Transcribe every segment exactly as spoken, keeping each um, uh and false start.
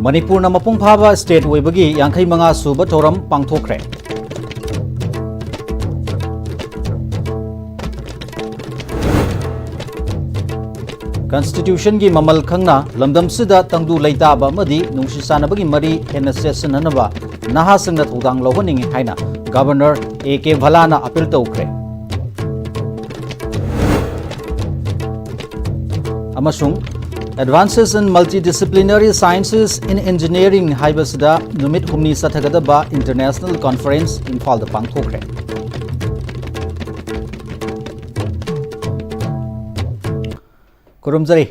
ꯃꯅꯤꯄꯨꯔꯅ ꯃꯄꯨꯡ ꯐꯥꯕ state ꯑꯣꯏꯕꯒꯤ ꯌꯥꯡꯈꯩ ꯃꯉꯥ ꯁꯨꯕ ꯊꯧꯔꯝ ꯄꯥꯡꯊꯣꯛꯈ꯭ꯔꯦ꯫ Constitutionꯒꯤ ꯃꯃꯜ ꯈꯪꯅ ꯂꯝꯗꯝꯁꯤꯗ ꯇꯪꯗꯨ ꯂꯩꯇꯥꯕ ꯑꯃꯗꯤ ꯅꯨꯡꯁꯤ ꯆꯥꯟꯅꯕꯒꯤ ꯃꯔꯤ ꯍꯦꯟꯅ ꯆꯦꯠꯁꯤꯟꯅꯅꯕ ꯅꯍꯥꯁꯤꯡꯅ ꯊꯧꯗꯥꯡ ꯂꯧꯍꯟꯅꯤꯡꯏ ꯍꯥꯏꯅ Governor A K ꯚꯂꯥꯅ appeal ꯇꯧꯈ꯭ꯔꯦ꯫ ꯑꯃꯁꯨꯡ Advances in Multidisciplinary Sciences in Engineering ꯍꯥꯏꯕꯁꯤꯗ ꯅꯨꯃꯤꯠ ꯍꯨꯝꯅꯤ ꯆꯠꯊꯒꯗꯕ International Conference ꯏꯝꯐꯥꯜꯗ ꯄꯥꯡꯊꯣꯛꯈ꯭ꯔꯦ꯫ ꯈꯨꯔꯨꯝꯖꯔꯤ꯫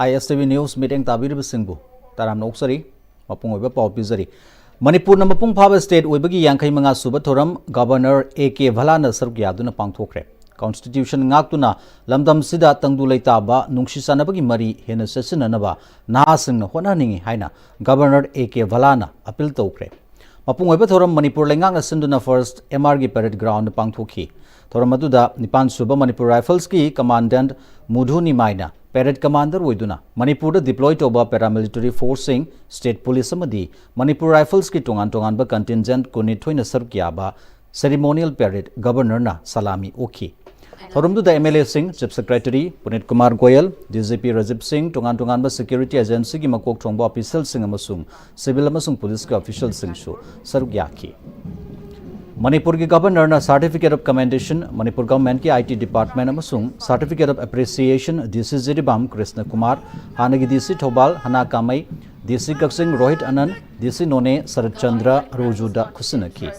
ISTV News ꯃꯤꯠꯌꯦꯡ ꯇꯥꯕꯤꯔꯤꯕꯁꯤꯡꯕꯨ ꯇꯔꯥꯝꯅ ꯑꯣꯛꯆꯔꯤ꯫ ꯃꯄꯨꯡ ꯑꯣꯏꯕ ꯄꯥꯎ ꯄꯤꯖꯔꯤ꯫ ꯃꯅꯤꯄꯨꯔꯅ ꯃꯄꯨꯡ ꯐꯥꯕ state ꯑꯣꯏꯕꯒꯤ ꯌꯥꯡꯈꯩ ꯃꯉꯥ ꯁꯨꯕ ꯊꯧꯔꯝ Governor A K ꯚꯂꯥꯅ ꯁꯔꯨꯛ ꯌꯥꯗꯨꯅ ꯄꯥꯡꯊꯣꯛꯈ꯭ꯔꯦ꯫ Constitution ꯉꯥꯛꯇꯨꯅ ꯂꯝꯗꯝꯁꯤꯗ ꯇꯪꯗꯨ ꯂꯩꯇꯥꯕ, ꯅꯨꯡꯁꯤ ꯆꯥꯟꯅꯕꯒꯤ ꯃꯔꯤ ꯍꯦꯟꯅ ꯆꯦꯠꯁꯤꯟꯅꯅꯕ ꯅꯍꯥꯁꯤꯡꯅ ꯍꯣꯠꯅꯍꯟꯅꯤꯡꯏ ꯍꯥꯏꯅ Governor A K ꯚꯂꯥꯅ appeal ꯇꯧꯈ꯭ꯔꯦ꯫ ꯃꯄꯨꯡ ꯑꯣꯏꯕ ꯊꯧꯔꯝ ꯃꯅꯤꯄꯨꯔ ꯂꯩꯉꯥꯛꯅ ꯁꯤꯟꯗꯨꯅ First MRꯒꯤ parade groundꯗ ꯄꯥꯡꯊꯣꯛꯈꯤ꯫ ꯊꯧꯔꯝ ꯑꯗꯨꯗ ꯅꯤꯄꯥꯟ ꯁꯨꯕ ꯃꯅꯤꯄꯨꯔ Riflesꯀꯤ Commandant ꯃꯨꯙꯨ ꯅꯤꯃꯥꯏꯅ parade commander ꯑꯣꯏꯗꯨꯅ ꯃꯅꯤꯄꯨꯔꯗ deploy ꯇꯧꯕ paramilitary forceꯁꯤꯡ, state police ꯑꯃꯗꯤ ꯃꯅꯤꯄꯨꯔ Riflesꯀꯤ ꯇꯣꯉꯥꯟ ꯇꯣꯉꯥꯟꯕ contingent ꯀꯨꯟꯅꯤꯊꯣꯏꯅ ꯁꯔꯨꯛ ꯌꯥꯕ ceremonial parade Governorꯅ ꯁꯂꯥꯃꯤ ꯑꯣꯛꯈꯤ꯫ ꯊꯧꯔꯝꯗꯨꯗ MLAꯁꯤꯡ, Chief Secretary ꯄꯨꯅꯤꯠ Kumar Goyal, DGP Rajiv ꯁꯤꯡ, ꯇꯣꯉꯥꯟ ꯇꯣꯉꯥꯟꯕ security agencyꯒꯤ ꯃꯀꯣꯛ ꯊꯣꯡꯕ officialꯁꯤꯡ ꯑꯃꯁꯨꯡ civil ꯑꯃꯁꯨꯡ policeꯀꯤ officialꯁꯤꯡꯁꯨ ꯁꯔꯨꯛ ꯌꯥꯈꯤ꯫ ꯃꯅꯤꯄꯨꯔꯒꯤ Governorꯅ Certificate of Commendation, Manipur governmentꯀꯤ IT department ꯑꯃꯁꯨꯡ Certificate of Appreciation DC Jiribam Krishna Kumar, ꯍꯥꯟꯅꯒꯤ DC ꯊꯧꯕꯥꯜ ꯍꯅꯥ ꯀꯥꯃꯩ, DC ꯀꯛꯆꯤꯡ ꯔꯣꯍꯤꯠ ꯑꯅꯟ, DC ꯅꯣꯅꯦ ꯁꯔꯠ ꯆꯟꯗ꯭ꯔ ꯔꯣꯖꯨꯗ ꯈꯨꯠꯁꯤꯟꯅꯈꯤ꯫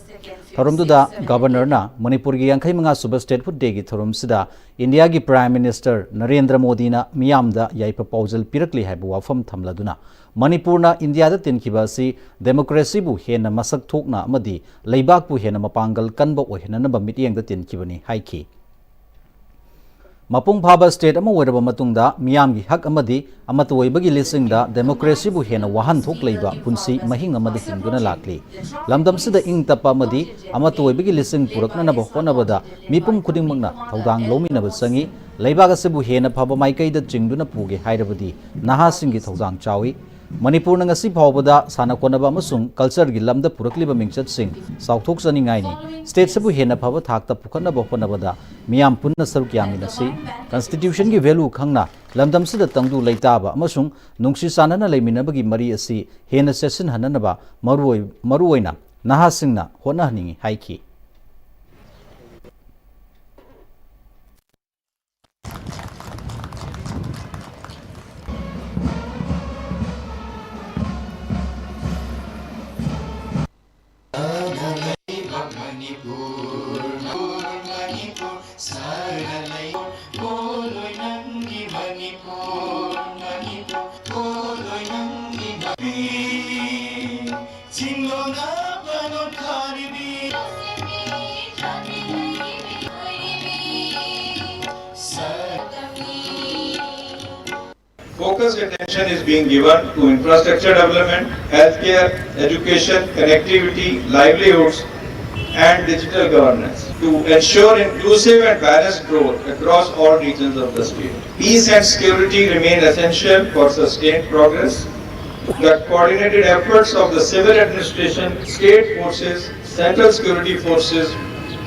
ꯊꯧꯔꯝꯗꯨꯗ Governorꯅ ꯃꯅꯤꯄꯨꯔꯒꯤ ꯌꯥꯡꯈꯩ ꯃꯉꯥ ꯁꯨꯕ Statehood Dayꯒꯤ ꯊꯧꯔꯝꯁꯤꯗ ꯏꯟꯗꯤꯌꯥꯒꯤ Prime Minister ꯅꯔꯦꯟꯗ꯭ꯔ ꯃꯣꯗꯤꯅ ꯃꯤꯌꯥꯝꯗ ꯌꯥꯏꯐ ꯄꯥꯎꯖꯦꯜ ꯄꯤꯔꯛꯂꯤ ꯍꯥꯏꯕ ꯋꯥꯐꯝ ꯊꯝꯂꯗꯨꯅ, ꯃꯅꯤꯄꯨꯔꯅ ꯏꯟꯗꯤꯌꯥꯗ ꯇꯤꯟꯈꯤꯕ ꯑꯁꯤ democracyꯕꯨ ꯍꯦꯟꯅ ꯃꯁꯛ ꯊꯣꯛꯅ ꯑꯃꯗꯤ ꯂꯩꯕꯥꯛꯄꯨ ꯍꯦꯟꯅ ꯃꯄꯥꯡꯒꯜ ꯀꯟꯕ ꯑꯣꯏꯍꯟꯅꯅꯕ ꯃꯤꯠꯌꯦꯡꯗ ꯇꯤꯟꯈꯤꯕꯅꯤ ꯍꯥꯏꯈꯤ꯫ ꯃꯄꯨꯡ ꯐꯥꯕ state ꯑꯃ ꯑꯣꯏꯔꯕ ꯃꯇꯨꯡꯗ ꯃꯤꯌꯥꯝꯒꯤ ꯍꯛ ꯑꯃꯗꯤ ꯑꯃꯠꯇ ꯑꯣꯏꯕꯒꯤ ꯂꯤꯆꯤꯡꯗ democracyꯕꯨ ꯍꯦꯟꯅ ꯋꯥꯍꯟꯊꯣꯛ ꯂꯩꯕ ꯄꯨꯟꯁꯤ ꯃꯍꯤꯡ ꯑꯃꯗ ꯍꯤꯡꯗꯨꯅ ꯂꯥꯛꯂꯤ꯫ ꯂꯝꯗꯝꯁꯤꯗ ꯏꯪ ꯇꯞꯄ ꯑꯃꯗꯤ ꯑꯃꯠꯇ ꯑꯣꯏꯕꯒꯤ ꯂꯤꯆꯤꯡ ꯄꯨꯔꯛꯅꯅꯕ ꯍꯣꯠꯅꯕꯗ ꯃꯤꯄꯨꯝ ꯈꯨꯗꯤꯡꯃꯛꯅ ꯊꯧꯗꯥꯡ ꯂꯧꯃꯤꯟꯅꯕ ꯆꯪꯏ꯫ ꯂꯩꯕꯥꯛ ꯑꯁꯤꯕꯨ ꯍꯦꯟꯅ ꯐꯕ ꯃꯥꯏꯀꯩꯗ ꯆꯤꯡꯗꯨꯅ ꯄꯨꯒꯦ ꯍꯥꯏꯔꯕꯗꯤ ꯅꯍꯥꯁꯤꯡꯒꯤ ꯊꯧꯗꯥꯡ ꯆꯥꯎꯏ꯫ ꯃꯅꯤꯄꯨꯔꯅ ꯉꯁꯤ ꯐꯥꯎꯕꯗ ꯁꯥꯟꯅ ꯈꯣꯠꯅꯕ ꯑꯃꯁꯨꯡ ꯀꯜꯆꯔꯒꯤ ꯂꯝꯗ ꯄꯨꯔꯛꯂꯤꯕ ꯃꯤꯡꯆꯠꯁꯤꯡ ꯆꯥꯎꯊꯣꯛꯆꯅꯤꯡꯉꯥꯏꯅꯤ꯫ ꯁ꯭ꯇꯦꯠꯁꯤꯕꯨ ꯍꯦꯟꯅ ꯐꯕ ꯊꯥꯛꯇ ꯄꯨꯈꯠꯅꯕ ꯍꯣꯠꯅꯕꯗ ꯃꯤꯌꯥꯝ ꯄꯨꯟꯅ ꯁꯔꯨꯛ ꯌꯥꯃꯤꯟꯅꯁꯤ꯫ ꯀꯟꯁꯇꯤꯇ꯭ꯌꯨꯁꯟꯒꯤ ꯚꯦꯂꯨ ꯈꯪꯅ ꯂꯝꯗꯝꯁꯤꯗ ꯇꯪꯗꯨ ꯂꯩꯇꯥꯕ ꯑꯃꯁꯨꯡ ꯅꯨꯡꯁꯤ ꯆꯥꯟꯅꯅ ꯂꯩꯃꯤꯟꯅꯕꯒꯤ ꯃꯔꯤ ꯑꯁꯤ ꯍꯦꯟꯅ ꯆꯦꯠꯁꯤꯟꯍꯟꯅꯅꯕ ꯃꯔꯨꯑꯣꯏ-, ꯃꯔꯨꯑꯣꯏꯅ ꯅꯍꯥꯁꯤꯡꯅ ꯍꯣꯠꯅꯍꯟꯅꯤꯡꯏ ꯍꯥꯏꯈꯤ꯫ Focused attention is being given to infrastructure development, healthcare, education, connectivity, livelihoods, and digital governance to ensure inclusive and balanced growth across all regions of the state. Peace and security remain essential for sustained progress. The coordinated efforts of the civil administration, state forces, central security forces,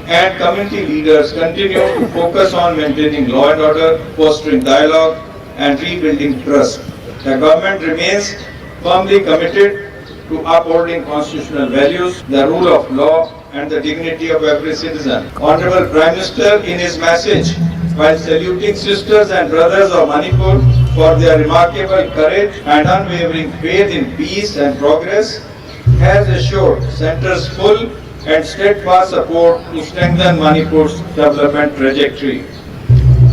and community leaders continue to focus on maintaining law and order, fostering dialogue, and rebuilding trust. The government remains firmly committed to upholding constitutional values, the rule of law, and the dignity of every citizen. Honorable Prime Minister, in his message, while saluting sisters and brothers of Manipur for their remarkable courage and unwavering faith in peace and progress, has assured Centre's full and steadfast support to strengthen Manipur's development trajectory.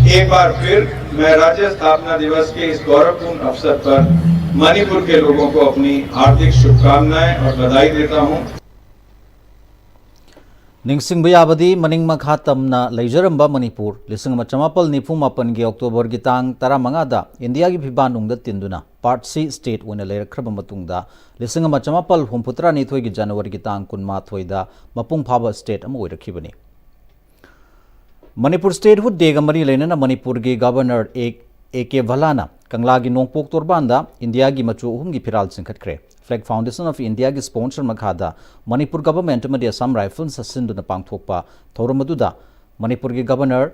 एक बार फिर मैं राज्य स्थापना दिवस के इस गौरवपूर्ण अवसर पर मणिपुर के लोगों को अपनी हार्दिक शुभकामनाएं और बधाई देता हूं। ꯅꯤꯡꯁꯤꯡꯕ ꯌꯥꯕꯗꯤ, ꯃꯅꯤꯡ ꯃꯈꯥ ꯇꯝꯅ ꯂꯩꯖꯔꯝꯕ ꯃꯅꯤꯄꯨꯔ ꯂꯤꯁꯤꯡ ꯑꯃ ꯆꯃꯥꯄꯜ ꯅꯤꯐꯨ ꯃꯥꯄꯟꯒꯤ ꯑꯣꯛꯇꯣꯕꯔꯒꯤ ꯇꯥꯡ ꯇꯔꯥꯃꯉꯥꯗ ꯏꯟꯗꯤꯌꯥꯒꯤ ꯐꯤꯕꯥꯟ ꯅꯨꯡꯗ ꯇꯤꯟꯗꯨꯅ ꯄꯥꯔꯠ ꯁꯤ ꯁ꯭ꯇꯦꯠ ꯑꯣꯏꯅ ꯂꯩꯔꯛꯈ꯭ꯔꯕ ꯃꯇꯨꯡꯗ, ꯂꯤꯁꯤꯡ ꯑꯃ ꯆꯃꯥꯄꯜ ꯍꯨꯝꯐꯨꯇꯔꯥꯅꯤꯊꯣꯏꯒꯤ ꯖꯅꯋꯥꯔꯤꯒꯤ ꯇꯥꯡ ꯀꯨꯟꯃꯥꯊꯣꯏꯗ ꯃꯄꯨꯡ ꯐꯥꯕ ꯁ꯭ꯇꯦꯠ ꯑꯃ ꯑꯣꯏꯔꯛꯈꯤꯕꯅꯤ꯫ ꯃꯅꯤꯄꯨꯔ ꯁ꯭ꯇꯦꯠꯍꯨꯗ ꯗꯦꯒ ꯃꯔꯤ ꯂꯩꯅꯅ ꯃꯅꯤꯄꯨꯔꯒꯤ ꯒꯕꯔꯅꯔ ꯑꯦ, ꯑꯦ ꯀꯦ ꯚꯜꯂꯥꯅ ꯀꯪꯂꯥꯒꯤ ꯅꯣꯡꯄꯣꯛ ꯇꯣꯔꯕꯥꯟꯗ ꯏꯟꯗꯤꯌꯥꯒꯤ ꯃꯆꯨ ꯑꯍꯨꯝꯒꯤ ꯐꯤꯔꯥꯜ ꯆꯤꯡꯈꯠꯈ꯭ꯔꯦ꯫ Flag Foundation of Indiaꯒꯤ sponsor ꯃꯈꯥꯗ ꯃꯅꯤꯄꯨꯔ government ꯑꯃꯗꯤ Assam Rifles ꯁꯤꯟꯗꯨꯅ ꯄꯥꯡꯊꯣꯛꯄ ꯊꯧꯔꯝ ꯑꯗꯨꯗ ꯃꯅꯤꯄꯨꯔꯒꯤ Governor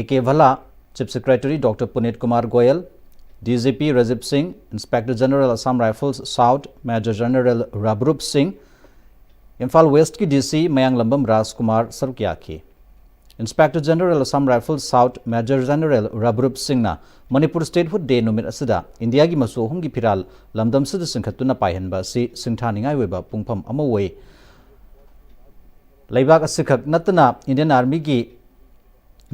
A K Bhalla, Chief Secretary Doctor Puneet Kumar Goyal, D G P Rajiv Singh, Inspector General Assam Rifles South Major General Rabrup Singh, Imphal Westꯀꯤ D C ꯃꯌꯥꯡꯂꯝꯕꯝ ꯔꯥꯖꯀꯨꯃꯥꯔ ꯁꯔꯨꯛ ꯌꯥꯈꯤ꯫ Inspector General Assam Rifles South Major General Rabrup Singhꯅ Manipur Statehood Day ꯅꯨꯃꯤꯠ ꯑꯁꯤꯗ ꯏꯟꯗꯤꯌꯥꯒꯤ ꯃꯆꯨ ꯑꯍꯨꯝꯒꯤ ꯐꯤꯔꯥꯜ ꯂꯝꯗꯝꯁꯤꯗ ꯆꯤꯡꯈꯠꯇꯨꯅ ꯄꯥꯏꯍꯟꯕ ꯑꯁꯤ ꯁꯤꯡꯊꯥꯅꯤꯡꯉꯥꯏ ꯑꯣꯏꯕ ꯄꯨꯡꯐꯝ ꯑꯃ ꯑꯣꯏ꯫ ꯂꯩꯕꯥꯛ ꯑꯁꯤꯈꯛ ꯅꯠꯇꯅ Indian Armyꯒꯤ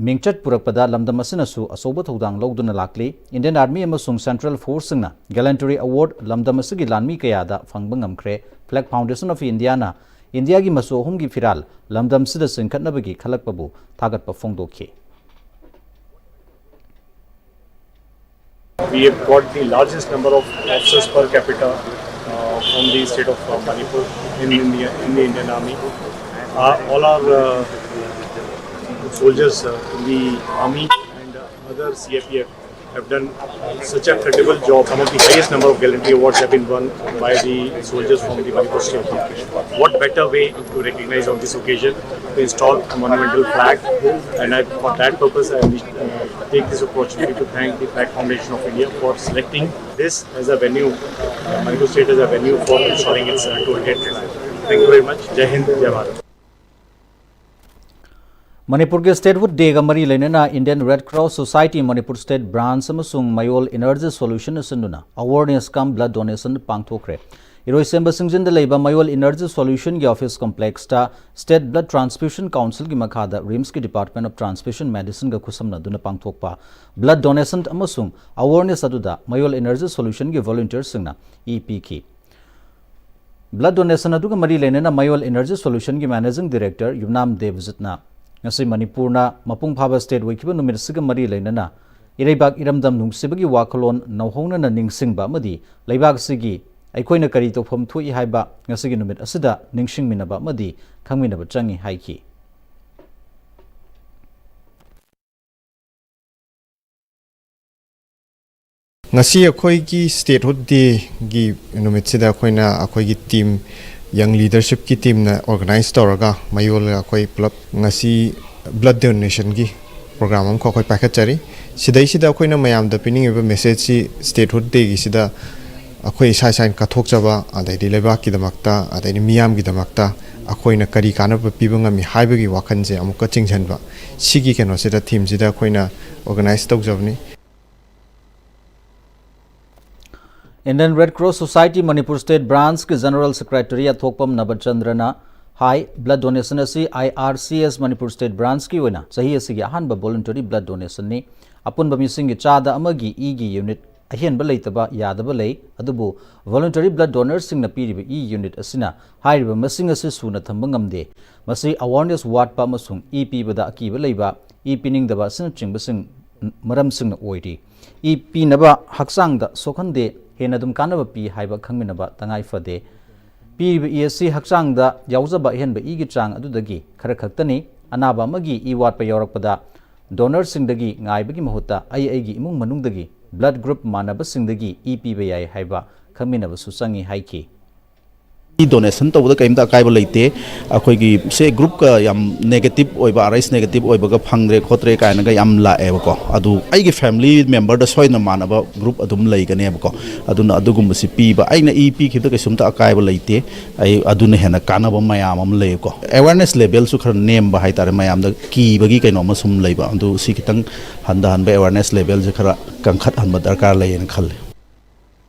ꯃꯤꯡꯆꯠ ꯄꯨꯔꯛꯄꯗ ꯂꯝꯗꯝ ꯑꯁꯤꯅꯁꯨ ꯑꯆꯧꯕ ꯊꯧꯗꯥꯡ ꯂꯧꯗꯨꯅ ꯂꯥꯛꯂꯤ꯫ Indian Army ꯑꯃꯁꯨꯡ Central Forceꯁꯤꯡꯅ Gallantry Award ꯂꯝꯗꯝ ꯑꯁꯤꯒꯤ ꯂꯥꯟꯃꯤ ꯀꯌꯥꯗ ꯐꯪꯕ ꯉꯝꯈ꯭ꯔꯦ꯫ Flag Foundation of Indiaꯅ ꯏꯟꯗꯤꯌꯥꯒꯤ ꯃꯆꯨ ꯑꯍꯨꯝꯒꯤ ꯐꯤꯔꯥꯜ ꯂꯝꯗꯝꯁꯤꯗ ꯆꯤꯡꯈꯠꯅꯕꯒꯤ ꯈꯜꯂꯛꯄꯕꯨ ꯊꯥꯒꯠꯄ ꯐꯣꯡꯗꯣꯛꯈꯤ꯫ We have got the largest number of officers per capita uh, from the state of uh, Manipur in India, in the Indian Army. Uh, all our uh, soldiers uh, in the Army and uh, other C I P F have done such a credible job. Some of the highest number of gallantry awards have been won by the soldiers from the Manipur State. What better way to recognize on this occasion to install a monumental flag? And I, for that purpose, I uh, take this opportunity to thank the Flag Foundation of India for selecting this as a venue, uh, Manipur State as a venue for installing its uh, toll gate flag. Thank you very much. Jai Hind, Jai Bharat. ꯃꯅꯤꯄꯨꯔꯒꯤ Statehood Dayꯒ ꯃꯔꯤ ꯂꯩꯅꯅ Indian Red Cross Society Manipur State Branch ꯑꯃꯁꯨꯡ ꯃꯌꯣꯜ Energy Solution ꯑꯁꯤꯟꯗꯨꯅ awareness cum blood donation ꯄꯥꯡꯊꯣꯛꯈ꯭ꯔꯦ꯫ ꯏꯔꯣꯏꯁꯦꯝꯕ ꯆꯤꯡꯖꯤꯟꯗ ꯂꯩꯕ ꯃꯌꯣꯜ Energy Solutionꯒꯤ office complexꯇ State Blood Transfusion Councilꯒꯤ ꯃꯈꯥꯗ RIMSꯀꯤ Department of Transfusion Medicineꯒ ꯈꯨꯠꯁꯝꯅꯗꯨꯅ ꯄꯥꯡꯊꯣꯛꯄ blood donation ꯑꯃꯁꯨꯡ awareness ꯑꯗꯨꯗ ꯃꯌꯣꯜ Energy Solutionꯒꯤ volunteerꯁꯤꯡꯅ E ꯄꯤꯈꯤ꯫ Blood donation ꯑꯗꯨꯒ ꯃꯔꯤ ꯂꯩꯅꯅ ꯃꯌꯣꯜ Energy Solutionꯒꯤ Managing Director ꯌꯨꯝꯅꯥꯝ ꯗꯦꯕꯖꯤꯠꯅ ꯉꯁꯤ ꯃꯅꯤꯄꯨꯔꯅ ꯃꯄꯨꯡ ꯐꯥꯕ state ꯑꯣꯏꯈꯤꯕ ꯅꯨꯃꯤꯠ ꯑꯁꯤꯒ ꯃꯔꯤ ꯂꯩꯅꯅ ꯏꯔꯩꯕꯥꯛ ꯏꯔꯝꯗꯝ ꯅꯨꯡꯁꯤꯕꯒꯤ ꯋꯥꯈꯜꯂꯣꯟ ꯅꯧꯍꯧꯅꯅ ꯅꯤꯡꯁꯤꯡꯕ ꯑꯃꯗꯤ ꯂꯩꯕꯥꯛ ꯑꯁꯤꯒꯤ ꯑꯩꯈꯣꯏꯅ ꯀꯔꯤ ꯇꯧꯐꯝ ꯊꯣꯛꯏ ꯍꯥꯏꯕ ꯉꯁꯤꯒꯤ ꯅꯨꯃꯤꯠ ꯑꯁꯤꯗ ꯅꯤꯡꯁꯤꯡꯃꯤꯟꯅꯕ ꯑꯃꯗꯤ ꯈꯪꯃꯤꯟꯅꯕ ꯆꯪꯏ ꯍꯥꯏꯈꯤ꯫ ꯉꯁꯤ ꯑꯩꯈꯣꯏꯒꯤ Statehood Dayꯒꯤ ꯅꯨꯃꯤꯠꯁꯤꯗ ꯑꯩꯈꯣꯏꯅ ꯑꯩꯈꯣꯏꯒꯤ team, young leadershipꯀꯤ teamꯅ organize ꯇꯧꯔꯒ ꯃꯌꯣꯜꯒ ꯑꯩꯈꯣꯏ ꯄꯨꯂꯞ ꯉꯁꯤ blood donationꯒꯤ program ꯑꯃꯈꯛ ꯑꯩꯈꯣꯏ ꯄꯥꯏꯈꯠꯆꯔꯤ꯫ ꯁꯤꯗꯩꯁꯤꯗ ꯑꯩꯈꯣꯏꯅ ꯃꯌꯥꯝꯗ ꯄꯤꯅꯤꯡꯉꯤꯕ messageꯁꯤ, Statehood Dayꯒꯤꯁꯤꯗ ꯑꯩꯈꯣꯏ ꯏꯁꯥ ꯏꯁꯥꯅ ꯀꯠꯊꯣꯛꯆꯕ, ꯑꯗꯩꯗꯤ ꯂꯩꯕꯥꯛꯀꯤꯗꯃꯛꯇ, ꯑꯗꯩꯗꯤ ꯃꯤꯌꯥꯝꯒꯤꯗꯃꯛꯇ ꯑꯩꯈꯣꯏꯅ ꯀꯔꯤ ꯀꯥꯟꯅꯕ ꯄꯤꯕ ꯉꯝꯃꯤ ꯍꯥꯏꯕꯒꯤ ꯋꯥꯈꯜꯁꯦ ꯑꯃꯨꯛꯀ ꯆꯤꯡꯁꯤꯟꯕ, ꯁꯤꯒꯤ ꯀꯩꯅꯣꯁꯤꯗ, themeꯁꯤꯗ ꯑꯩꯈꯣꯏꯅ organize ꯇꯧꯖꯕꯅꯤ꯫ Indian Red Cross Society Manipur State Branchꯀꯤ General Secretary ꯑꯊꯣꯛꯄꯝ ꯅꯕꯆꯟꯗ꯭ꯔꯅ ꯍꯥꯏ, blood donation ꯑꯁꯤ I R C S Manipur State Branchꯀꯤ ꯑꯣꯏꯅ ꯆꯍꯤ ꯑꯁꯤꯒꯤ ꯑꯍꯥꯟꯕ voluntary blood donationꯅꯤ꯫ ꯑꯄꯨꯟꯕ ꯃꯤꯁꯤꯡꯒꯤ ꯆꯥꯗ ꯑꯃꯒꯤ ꯏꯒꯤ unit ꯑꯍꯦꯟꯕ ꯂꯩꯇꯕ ꯌꯥꯗꯕ ꯂꯩ, ꯑꯗꯨꯕꯨ voluntary blood donorꯁꯤꯡꯅ ꯄꯤꯔꯤꯕ ꯏ unit ꯑꯁꯤꯅ ꯍꯥꯏꯔꯤꯕ ꯃꯁꯤꯡ ꯑꯁꯤ ꯁꯨꯅ ꯊꯝꯕ ꯉꯝꯗꯦ꯫ ꯃꯁꯤ awareness ꯋꯥꯠꯄ ꯑꯃꯁꯨꯡ ꯏ ꯄꯤꯕꯗ ꯑꯀꯤꯕ ꯂꯩꯕ, ꯏ ꯄꯤꯅꯤꯡꯗꯕ ꯑꯁꯤꯅꯆꯤꯡꯕꯁꯤꯡ ꯃꯔꯝꯁꯤꯡꯅ ꯑꯣꯏꯔꯤ꯫ ꯏ ꯄꯤꯅꯕ ꯍꯛꯆꯥꯡꯗ ꯁꯣꯛꯍꯟꯗꯦ, ꯍꯦꯟꯅ ꯑꯗꯨꯝ ꯀꯥꯟꯅꯕ ꯄꯤ ꯍꯥꯏꯕ ꯈꯪꯃꯤꯟꯅꯕ ꯇꯉꯥꯏ ꯐꯗꯦ꯫ ꯄꯤꯔꯤꯕ ꯏ ꯑꯁꯤ ꯍꯛꯆꯥꯡꯗ ꯌꯥꯎꯖꯕ ꯑꯍꯦꯟꯕ ꯏꯒꯤ ꯆꯥꯡ ꯑꯗꯨꯗꯒꯤ ꯈꯔ ꯈꯛꯇꯅꯤ꯫ ꯑꯅꯥꯕ ꯑꯃꯒꯤ ꯏ ꯋꯥꯠꯄ ꯌꯥꯎꯔꯛꯄꯗ donorꯁꯤꯡꯗꯒꯤ ꯉꯥꯏꯕꯒꯤ ꯃꯍꯨꯠꯇ ꯑꯩ ꯑꯩꯒꯤ ꯏꯃꯨꯡ ꯃꯅꯨꯡꯗꯒꯤ blood group ꯃꯥꯟꯅꯕꯁꯤꯡꯗꯒꯤ ꯏ ꯄꯤꯕ ꯌꯥꯏ ꯍꯥꯏꯕ ꯈꯪꯃꯤꯟꯅꯕꯁꯨ ꯆꯪꯏ ꯍꯥꯏꯈꯤ꯫ ꯏ donation ꯇꯧꯕꯗ ꯀꯔꯤꯝꯇ ꯑꯀꯥꯏꯕ ꯂꯩꯇꯦ꯫ ꯑꯩꯈꯣꯏꯒꯤ ꯁꯦ groupꯀ ꯌꯥꯝ negative ꯑꯣꯏꯕ, R H negative ꯑꯣꯏꯕꯒ ꯐꯪꯗ꯭ꯔꯦ ꯈꯣꯠꯇ꯭ꯔꯦ ꯀꯥꯏꯅꯒ ꯌꯥꯝ ꯂꯥꯛꯑꯦꯕꯀꯣ꯫ ꯑꯗꯨ ꯑꯩꯒꯤ family memberꯗ ꯁꯣꯏꯗꯅ ꯃꯥꯟꯅꯕ group ꯑꯗꯨꯝ ꯂꯩꯒꯅꯦꯕꯀꯣ꯫ ꯑꯗꯨꯅ ꯑꯗꯨꯒꯨꯝꯕꯁꯤ ꯄꯤꯕ, ꯑꯩꯅ ꯏ ꯄꯤꯈꯤꯕꯗ ꯀꯩꯁꯨꯝꯇ ꯑꯀꯥꯏꯕ ꯂꯩꯇꯦ꯫ ꯑꯩ ꯑꯗꯨꯅ ꯍꯦꯟꯅ ꯀꯥꯟꯅꯕ ꯃꯌꯥꯝ ꯑꯃ ꯂꯩꯀꯣ꯫ Awareness levelꯁꯨ ꯈꯔ ꯅꯦꯝꯕ ꯍꯥꯏꯇꯥꯔꯦ, ꯃꯌꯥꯝꯗ ꯀꯤꯕꯒꯤ ꯀꯩꯅꯣꯝꯃ ꯁꯨꯝ ꯂꯩꯕ꯫ ꯑꯗꯨ ꯁꯤ ꯈꯤꯇꯪ ꯍꯟꯊꯍꯟꯕ, awareness levelꯁꯦ ꯈꯔ ꯀꯟꯈꯠꯍꯟꯕ ꯗꯔꯀꯥꯔ ꯂꯩꯌꯦꯅ ꯈꯜꯂꯤ꯫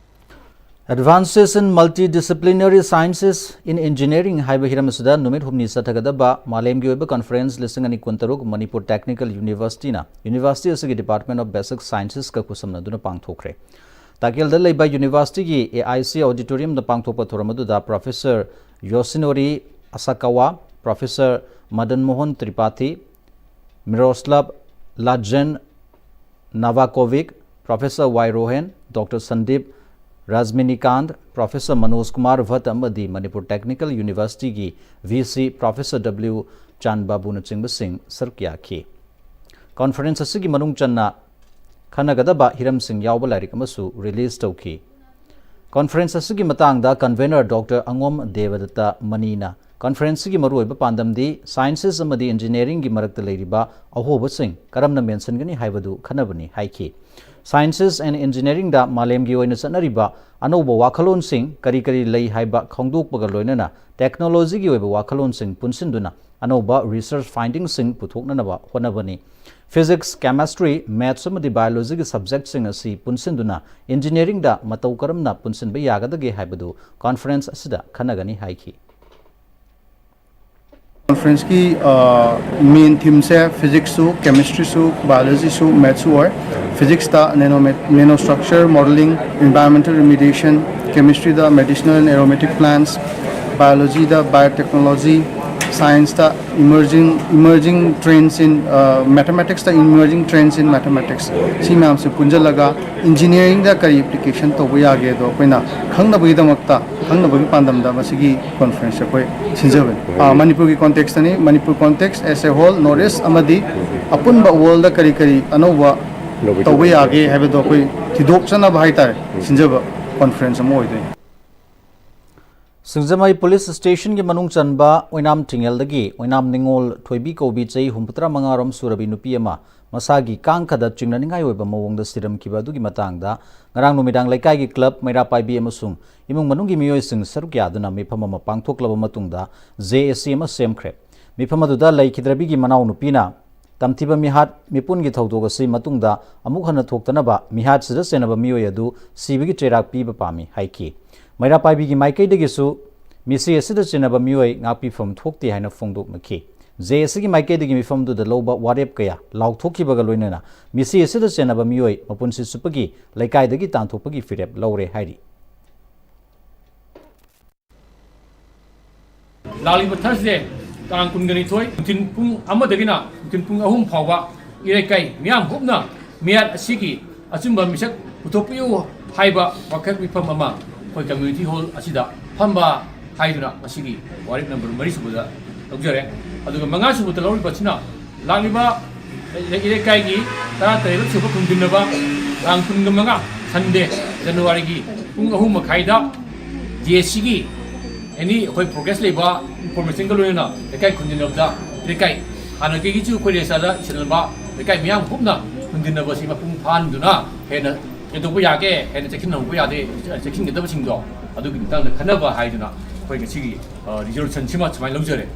Advances in Multidisciplinary Sciences in Engineering ꯍꯥꯏꯕ ꯍꯤꯔꯝ ꯑꯁꯤꯗ ꯅꯨꯃꯤꯠ ꯍꯨꯝꯅꯤ ꯆꯠꯊꯒꯗꯕ ꯃꯥꯂꯦꯝꯒꯤ ꯑꯣꯏꯕ conference ꯂꯤꯁꯤꯡ ꯑꯅꯤ ꯀꯨꯟꯇꯔꯨꯛ ꯃꯅꯤꯄꯨꯔ Technical Universityꯅ university ꯑꯁꯤꯒꯤ Department of Basic Sciencesꯀ ꯈꯨꯠꯁꯝꯅꯗꯨꯅ ꯄꯥꯡꯊꯣꯛꯈ꯭ꯔꯦ꯫ ꯇꯥꯀꯦꯜꯗ ꯂꯩꯕ universityꯒꯤ A I C auditoriumꯗ ꯄꯥꯡꯊꯣꯛꯄ ꯊꯧꯔꯝ ꯑꯗꯨꯗ Professor Yoshinori Asakawa, Professor Madan Mohan Tripathi, Miroslav Lajen Navakovic, Professor Y Rohan, Doctor Sandeep Rajminikant, Professor Manoj Kumar Bhatt ꯑꯃꯗꯤ Manipur Technical Universityꯒꯤ V C Professor W ꯆꯥꯟꯕꯥꯕꯨꯅꯆꯤꯡꯕꯁꯤꯡ ꯁꯔꯨꯛ ꯌꯥꯈꯤ꯫ Conference ꯑꯁꯤꯒꯤ ꯃꯅꯨꯡ ꯆꯟꯅ ꯈꯟꯅꯒꯗꯕ ꯍꯤꯔꯝꯁꯤꯡ ꯌꯥꯎꯕ ꯂꯥꯏꯔꯤꯛ ꯑꯃꯁꯨ ꯔꯤꯂꯤꯖ ꯇꯧꯈꯤ꯫ ꯀꯣꯟꯐꯔꯦꯟꯁ ꯑꯁꯤꯒꯤ ꯃꯇꯥꯡꯗ ꯀꯟꯚꯦꯅꯔ ꯗꯣꯛꯇꯔ ꯑꯉꯣꯝ ꯗꯦꯕꯗꯠꯇ ꯃꯅꯤꯅ ꯀꯣꯟꯐꯔꯦꯟꯁ ꯑꯁꯤꯒꯤ ꯃꯔꯨꯑꯣꯏꯕ ꯄꯥꯟꯗꯝꯗꯤ ꯁꯥꯏꯟꯁꯦꯁ ꯑꯃꯗꯤ ꯏꯟꯖꯤꯅꯤꯌꯥꯔꯤꯡꯒꯤ ꯃꯔꯛꯇ ꯂꯩꯔꯤꯕ ꯑꯍꯣꯕꯁꯤꯡ ꯀꯔꯝꯅ ꯃꯦꯟꯁꯤꯟꯒꯅꯤ ꯍꯥꯏꯕꯗꯨ ꯈꯟꯅꯕꯅꯤ ꯍꯥꯏꯈꯤ꯫ ꯁꯥꯏꯟꯁꯦꯁ ꯑꯦꯟ ꯏꯟꯖꯤꯅꯤꯌꯥꯔꯤꯡꯗ ꯃꯥꯂꯦꯝꯒꯤ ꯑꯣꯏꯅ ꯆꯠꯅꯔꯤꯕ ꯑꯅꯧꯕ ꯋꯥꯈꯜꯂꯣꯟꯁꯤꯡ ꯀꯔꯤ ꯀꯔꯤ ꯂꯩ ꯍꯥꯏꯕ ꯈꯪꯗꯣꯛꯄꯒ ꯂꯣꯏꯅꯅ ꯇꯦꯛꯅꯣꯂꯣꯖꯤꯒꯤ ꯑꯣꯏꯕ ꯋꯥꯈꯜꯂꯣꯟꯁꯤꯡ ꯄꯨꯟꯁꯤꯟꯗꯨꯅ ꯑꯅꯧꯕ ꯔꯤꯁꯔꯆ ꯐꯥꯏꯟꯗꯤꯡꯁꯤꯡ ꯄꯨꯊꯣꯛꯅꯅꯕ ꯍꯣꯠꯅꯕꯅꯤ꯫ ꯐꯤꯖꯤꯛꯁ, ꯀꯦꯃꯦꯁꯇ꯭ꯔꯤ, ꯃꯦꯊꯁ ꯑꯃꯗꯤ ꯕꯥꯏꯑꯣꯂꯣꯖꯤꯒꯤ ꯁꯕꯖꯦꯛꯁꯤꯡ ꯑꯁꯤ ꯄꯨꯟꯁꯤꯟꯗꯨꯅ ꯏꯟꯖꯤꯅꯤꯌꯥꯔꯤꯡꯗ ꯃꯇꯧ ꯀꯔꯝꯅ ꯄꯨꯟꯁꯤꯟꯕ ꯌꯥꯒꯗꯒꯦ ꯍꯥꯏꯕꯗꯨ ꯀꯣꯟꯐꯔꯦꯟꯁ ꯑꯁꯤꯗ ꯈꯟꯅꯒꯅꯤ ꯍꯥꯏꯈꯤ꯫ ꯀꯣꯟꯐꯔꯦꯟꯁꯀꯤ ꯃꯦꯟ ꯊꯤꯝꯁꯦ ꯐꯤꯖꯤꯛꯁꯁꯨ, ꯀꯦꯃꯤꯁꯇ꯭ꯔꯤꯁꯨ, ꯕꯥꯏꯑꯣꯂꯣꯖꯤꯁꯨ, ꯃꯦꯊꯁꯁꯨ ꯑꯣꯏ꯫ ꯐꯤꯖꯤꯛꯁꯇ nano nano structure modeling, environmental remediation, ꯀꯦꯃꯤꯁꯇ꯭ꯔꯤꯗ ꯃꯦꯗꯤꯁꯤꯅꯦꯜ ꯑꯦꯟ ꯑꯦꯔꯣꯃꯦꯇꯤꯛ ꯄ꯭ꯂꯥꯟꯠꯁ, ꯕꯥꯏꯑꯣꯂꯣꯖꯤꯗ ꯕꯥꯏꯑꯣꯇꯦꯛꯅꯣꯂꯣꯖꯤ, ꯁꯥꯏꯟꯁꯇ emerging emerging trends in mathematics ꯇ emerging trends in mathematics, ꯁꯤ ꯃꯌꯥꯝꯁꯦ ꯄꯨꯟꯁꯤꯜꯂꯒ ꯏꯟꯖꯤꯅꯤꯌꯥꯔꯤꯡꯗ ꯀꯔꯤ ꯑꯦꯄ꯭ꯂꯤꯀꯦꯁꯟ ꯇꯧꯕ ꯌꯥꯒꯦ ꯑꯗꯣ ꯑꯩꯈꯣꯏꯅ ꯈꯪꯅꯕꯒꯤꯗꯃꯛꯇ, ꯈꯪꯅꯕꯒꯤ ꯄꯥꯟꯗꯝꯗ ꯃꯁꯤꯒꯤ ꯀꯣꯟꯐꯔꯦꯟꯁꯁꯦ ꯑꯩꯈꯣꯏ ꯁꯤꯟꯖꯕꯅꯤ꯫ ꯃꯅꯤꯄꯨꯔꯒꯤ ꯀꯣꯟꯇꯦꯛꯁꯇꯅꯤ꯫ Manipur context as a whole, north east ꯑꯃꯗꯤ ꯑꯄꯨꯟꯕ ꯋꯥꯔꯜꯗ ꯀꯔꯤ ꯀꯔꯤ ꯑꯅꯧꯕ ꯇꯧꯕ ꯌꯥꯒꯦ ꯍꯥꯏꯕꯗꯣ ꯑꯩꯈꯣꯏ ꯊꯤꯗꯣꯛꯆꯅꯕ ꯍꯥꯏꯇꯥꯔꯦ ꯁꯤꯟꯖꯕ ꯀꯣꯟꯐꯔꯦꯟꯁ ꯑꯃ ꯑꯣꯏꯗꯣꯏꯅꯤ꯫ ꯁꯤꯡꯖꯃꯩ ꯄꯨꯂꯤꯁ ꯁ꯭ꯇꯦꯁꯟꯒꯤ ꯃꯅꯨꯡ ꯆꯟꯕ ꯑꯣꯏꯅꯥꯝ ꯊꯤꯡꯉꯦꯜꯗꯒꯤ ꯑꯣꯏꯅꯥꯝ ꯅꯤꯉꯣꯜ ꯊꯣꯏꯕꯤ ꯀꯧꯕꯤ ꯆꯍꯤ ꯍꯨꯝꯐꯨꯇꯔꯥ ꯃꯉꯥꯔꯣꯝ ꯁꯨꯔꯕꯤ ꯅꯨꯄꯤ ꯑꯃ ꯃꯁꯥꯒꯤ ꯀꯥꯡꯈꯗ ꯆꯤꯡꯅꯅꯤꯡꯉꯥꯏ ꯑꯣꯏꯕ ꯃꯑꯣꯡꯗ ꯁꯤꯔꯝꯈꯤꯕ ꯑꯗꯨꯒꯤ ꯃꯇꯥꯡꯗ ꯉꯔꯥꯡ ꯅꯨꯃꯤꯗꯥꯡ ꯂꯩꯀꯥꯏꯒꯤ ꯀ꯭ꯂꯕ, ꯃꯩꯔꯥ ꯄꯥꯏꯕꯤ ꯑꯃꯁꯨꯡ ꯏꯃꯨꯡ ꯃꯅꯨꯡꯒꯤ ꯃꯤꯑꯣꯏꯁꯤꯡ ꯁꯔꯨꯛ ꯌꯥꯗꯨꯅ ꯃꯤꯐꯝ ꯑꯃ ꯄꯥꯡꯊꯣꯛꯂꯕ ꯃꯇꯨꯡꯗ ꯖꯦ ꯑꯦ ꯁꯤ ꯑꯃ ꯁꯦꯝꯈ꯭ꯔꯦ꯫ ꯃꯤꯐꯝ ꯑꯗꯨꯗ ꯂꯩꯈꯤꯗ꯭ꯔꯕꯤꯒꯤ ꯃꯅꯥꯎꯅꯨꯄꯤꯅ ꯇꯝꯊꯤꯕ ꯃꯤꯍꯥꯠ ꯃꯤꯄꯨꯟꯒꯤ ꯊꯧꯗꯣꯛ ꯑꯁꯤ ꯃꯇꯨꯡꯗ ꯑꯃꯨꯛ ꯍꯟꯅ ꯊꯣꯛꯇꯅꯕ ꯃꯤꯍꯥꯠꯁꯤꯗ ꯆꯦꯟꯅꯕ ꯃꯤꯑꯣꯏ ꯑꯗꯨ ꯁꯤꯕꯒꯤ ꯆꯩꯔꯥꯛ ꯄꯤꯕ ꯄꯥꯝꯃꯤ ꯍꯥꯏꯈꯤ꯫ ꯃꯩꯔꯥ ꯄꯥꯏꯕꯤꯒꯤ ꯃꯥꯏꯀꯩꯗꯒꯤꯁꯨ ꯃꯤꯁꯤ ꯑꯁꯤꯗ ꯆꯦꯟꯅꯕ ꯃꯤꯑꯣꯏ ꯉꯥꯛꯄꯤꯐꯝ ꯊꯣꯛꯇꯦ ꯍꯥꯏꯅ ꯐꯣꯡꯗꯣꯛꯅꯈꯤ꯫ ꯖꯦ ꯑꯦ ꯁꯤꯒꯤ ꯃꯥꯏꯀꯩꯗꯒꯤ ꯃꯤꯐꯝꯗꯨꯗ ꯂꯧꯕ ꯋꯥꯔꯦꯞ ꯀꯌꯥ ꯂꯥꯎꯊꯣꯛꯈꯤꯕꯒ ꯂꯣꯏꯅꯅ ꯃꯤꯁꯤ ꯑꯁꯤꯗ ꯆꯦꯟꯅꯕ ꯃꯤꯑꯣꯏ ꯃꯄꯨꯟꯁꯤ ꯆꯨꯞꯄꯒꯤ ꯂꯩꯀꯥꯏꯗꯒꯤ ꯇꯥꯟꯊꯣꯛꯄꯒꯤ ꯐꯤꯔꯦꯞ ꯂꯧꯔꯦ ꯍꯥꯏꯔꯤ꯫ ꯂꯥꯛꯂꯤꯕ ꯊꯔꯁꯗꯦ ꯇꯥꯡ ꯀꯨꯟꯒꯅꯤꯊꯣꯏ ꯅꯨꯡꯊꯤꯜ ꯄꯨꯡ ꯑꯃꯗꯒꯤꯅ ꯅꯨꯡꯊꯤꯜ ꯄꯨꯡ ꯑꯍꯨꯝ ꯐꯥꯎꯕ ꯏꯔꯩꯀꯥꯏ ꯃꯤꯌꯥꯝ ꯍꯨꯞꯅ ꯃꯤꯍꯥꯠ ꯑꯁꯤꯒꯤ ꯑꯆꯨꯝꯕ ꯃꯤꯁꯛ ꯄꯨꯊꯣꯛꯄꯤꯌꯨ ꯍꯥꯏꯕ ꯋꯥꯀꯠ ꯃꯤꯐꯝ ꯑꯃ ꯑꯩꯈꯣꯏ ꯀꯝꯃ꯭ꯌꯨꯅꯤꯇꯤ ꯍꯣꯜ ꯑꯁꯤꯗ ꯐꯝꯕ ꯍꯥꯏꯗꯨꯅ ꯉꯁꯤꯒꯤ ꯋꯥꯔꯦꯞ ꯅꯝꯕꯔ ꯃꯔꯤ ꯁꯨꯕꯗ ꯂꯧꯖꯔꯦ꯫ ꯑꯗꯨꯒ ꯃꯉꯥ ꯁꯨꯕꯗ ꯂꯧꯔꯤꯕꯁꯤꯅ ꯂꯥꯛꯂꯤꯕ ꯏꯔꯩꯀꯥꯏꯒꯤ ꯇꯔꯥꯇꯔꯦꯠ ꯁꯨꯕ ꯈꯨꯟꯗꯤꯟꯅꯕ ꯇꯥꯡ ꯀꯨꯟꯒ ꯃꯉꯥ, ꯁꯟꯗꯦ, ꯖꯅꯋꯥꯔꯤꯒꯤ ꯄꯨꯡ ꯑꯍꯨꯝ ꯃꯈꯥꯏꯗ ꯖꯦ ꯑꯦꯁ ꯁꯤꯒꯤ ꯑꯦꯅꯤ ꯑꯩꯈꯣꯏ ꯄ꯭ꯔꯣꯒ꯭ꯔꯦꯁ ꯂꯩꯕ ꯏꯟꯐꯣꯔꯃꯦꯁꯟꯒ ꯂꯣꯏꯅꯅ ꯂꯩꯀꯥꯏ ꯈꯨꯟꯗꯤꯟꯅꯕꯗ, ꯂꯩꯀꯥꯏ ꯍꯥꯟꯅꯗꯒꯤꯁꯨ ꯑꯩꯈꯣꯏ ꯔꯦꯁꯥꯗ ꯏꯁꯤꯜꯂꯝꯕ ꯂꯩꯀꯥꯏ ꯃꯤꯌꯥꯝ ꯄꯨꯝꯅ ꯈꯨꯟꯗꯤꯟꯅꯕꯁꯤ ꯃꯄꯨꯡ ꯐꯥꯍꯟꯗꯨꯅ ꯍꯦꯟꯅ ꯀꯩꯗꯧꯕ ꯌꯥꯒꯦ, ꯍꯦꯟꯅ ꯆꯦꯛꯁꯤꯟꯍꯧꯕ ꯌꯥꯗꯦ, ꯆꯦꯛꯁꯤꯟꯒꯗꯕꯁꯤꯡꯗꯣ ꯑꯗꯨꯒꯤ ꯃꯇꯥꯡꯗ ꯈꯟꯅꯕ ꯍꯥꯏꯗꯨꯅ ꯑꯩꯈꯣꯏ ꯉꯁꯤꯒꯤ, ꯑ, ꯔꯤꯖꯣꯂꯨꯁꯟꯁꯤꯃ ꯁꯨꯃꯥꯏꯅ ꯂꯧꯖꯔꯦ꯫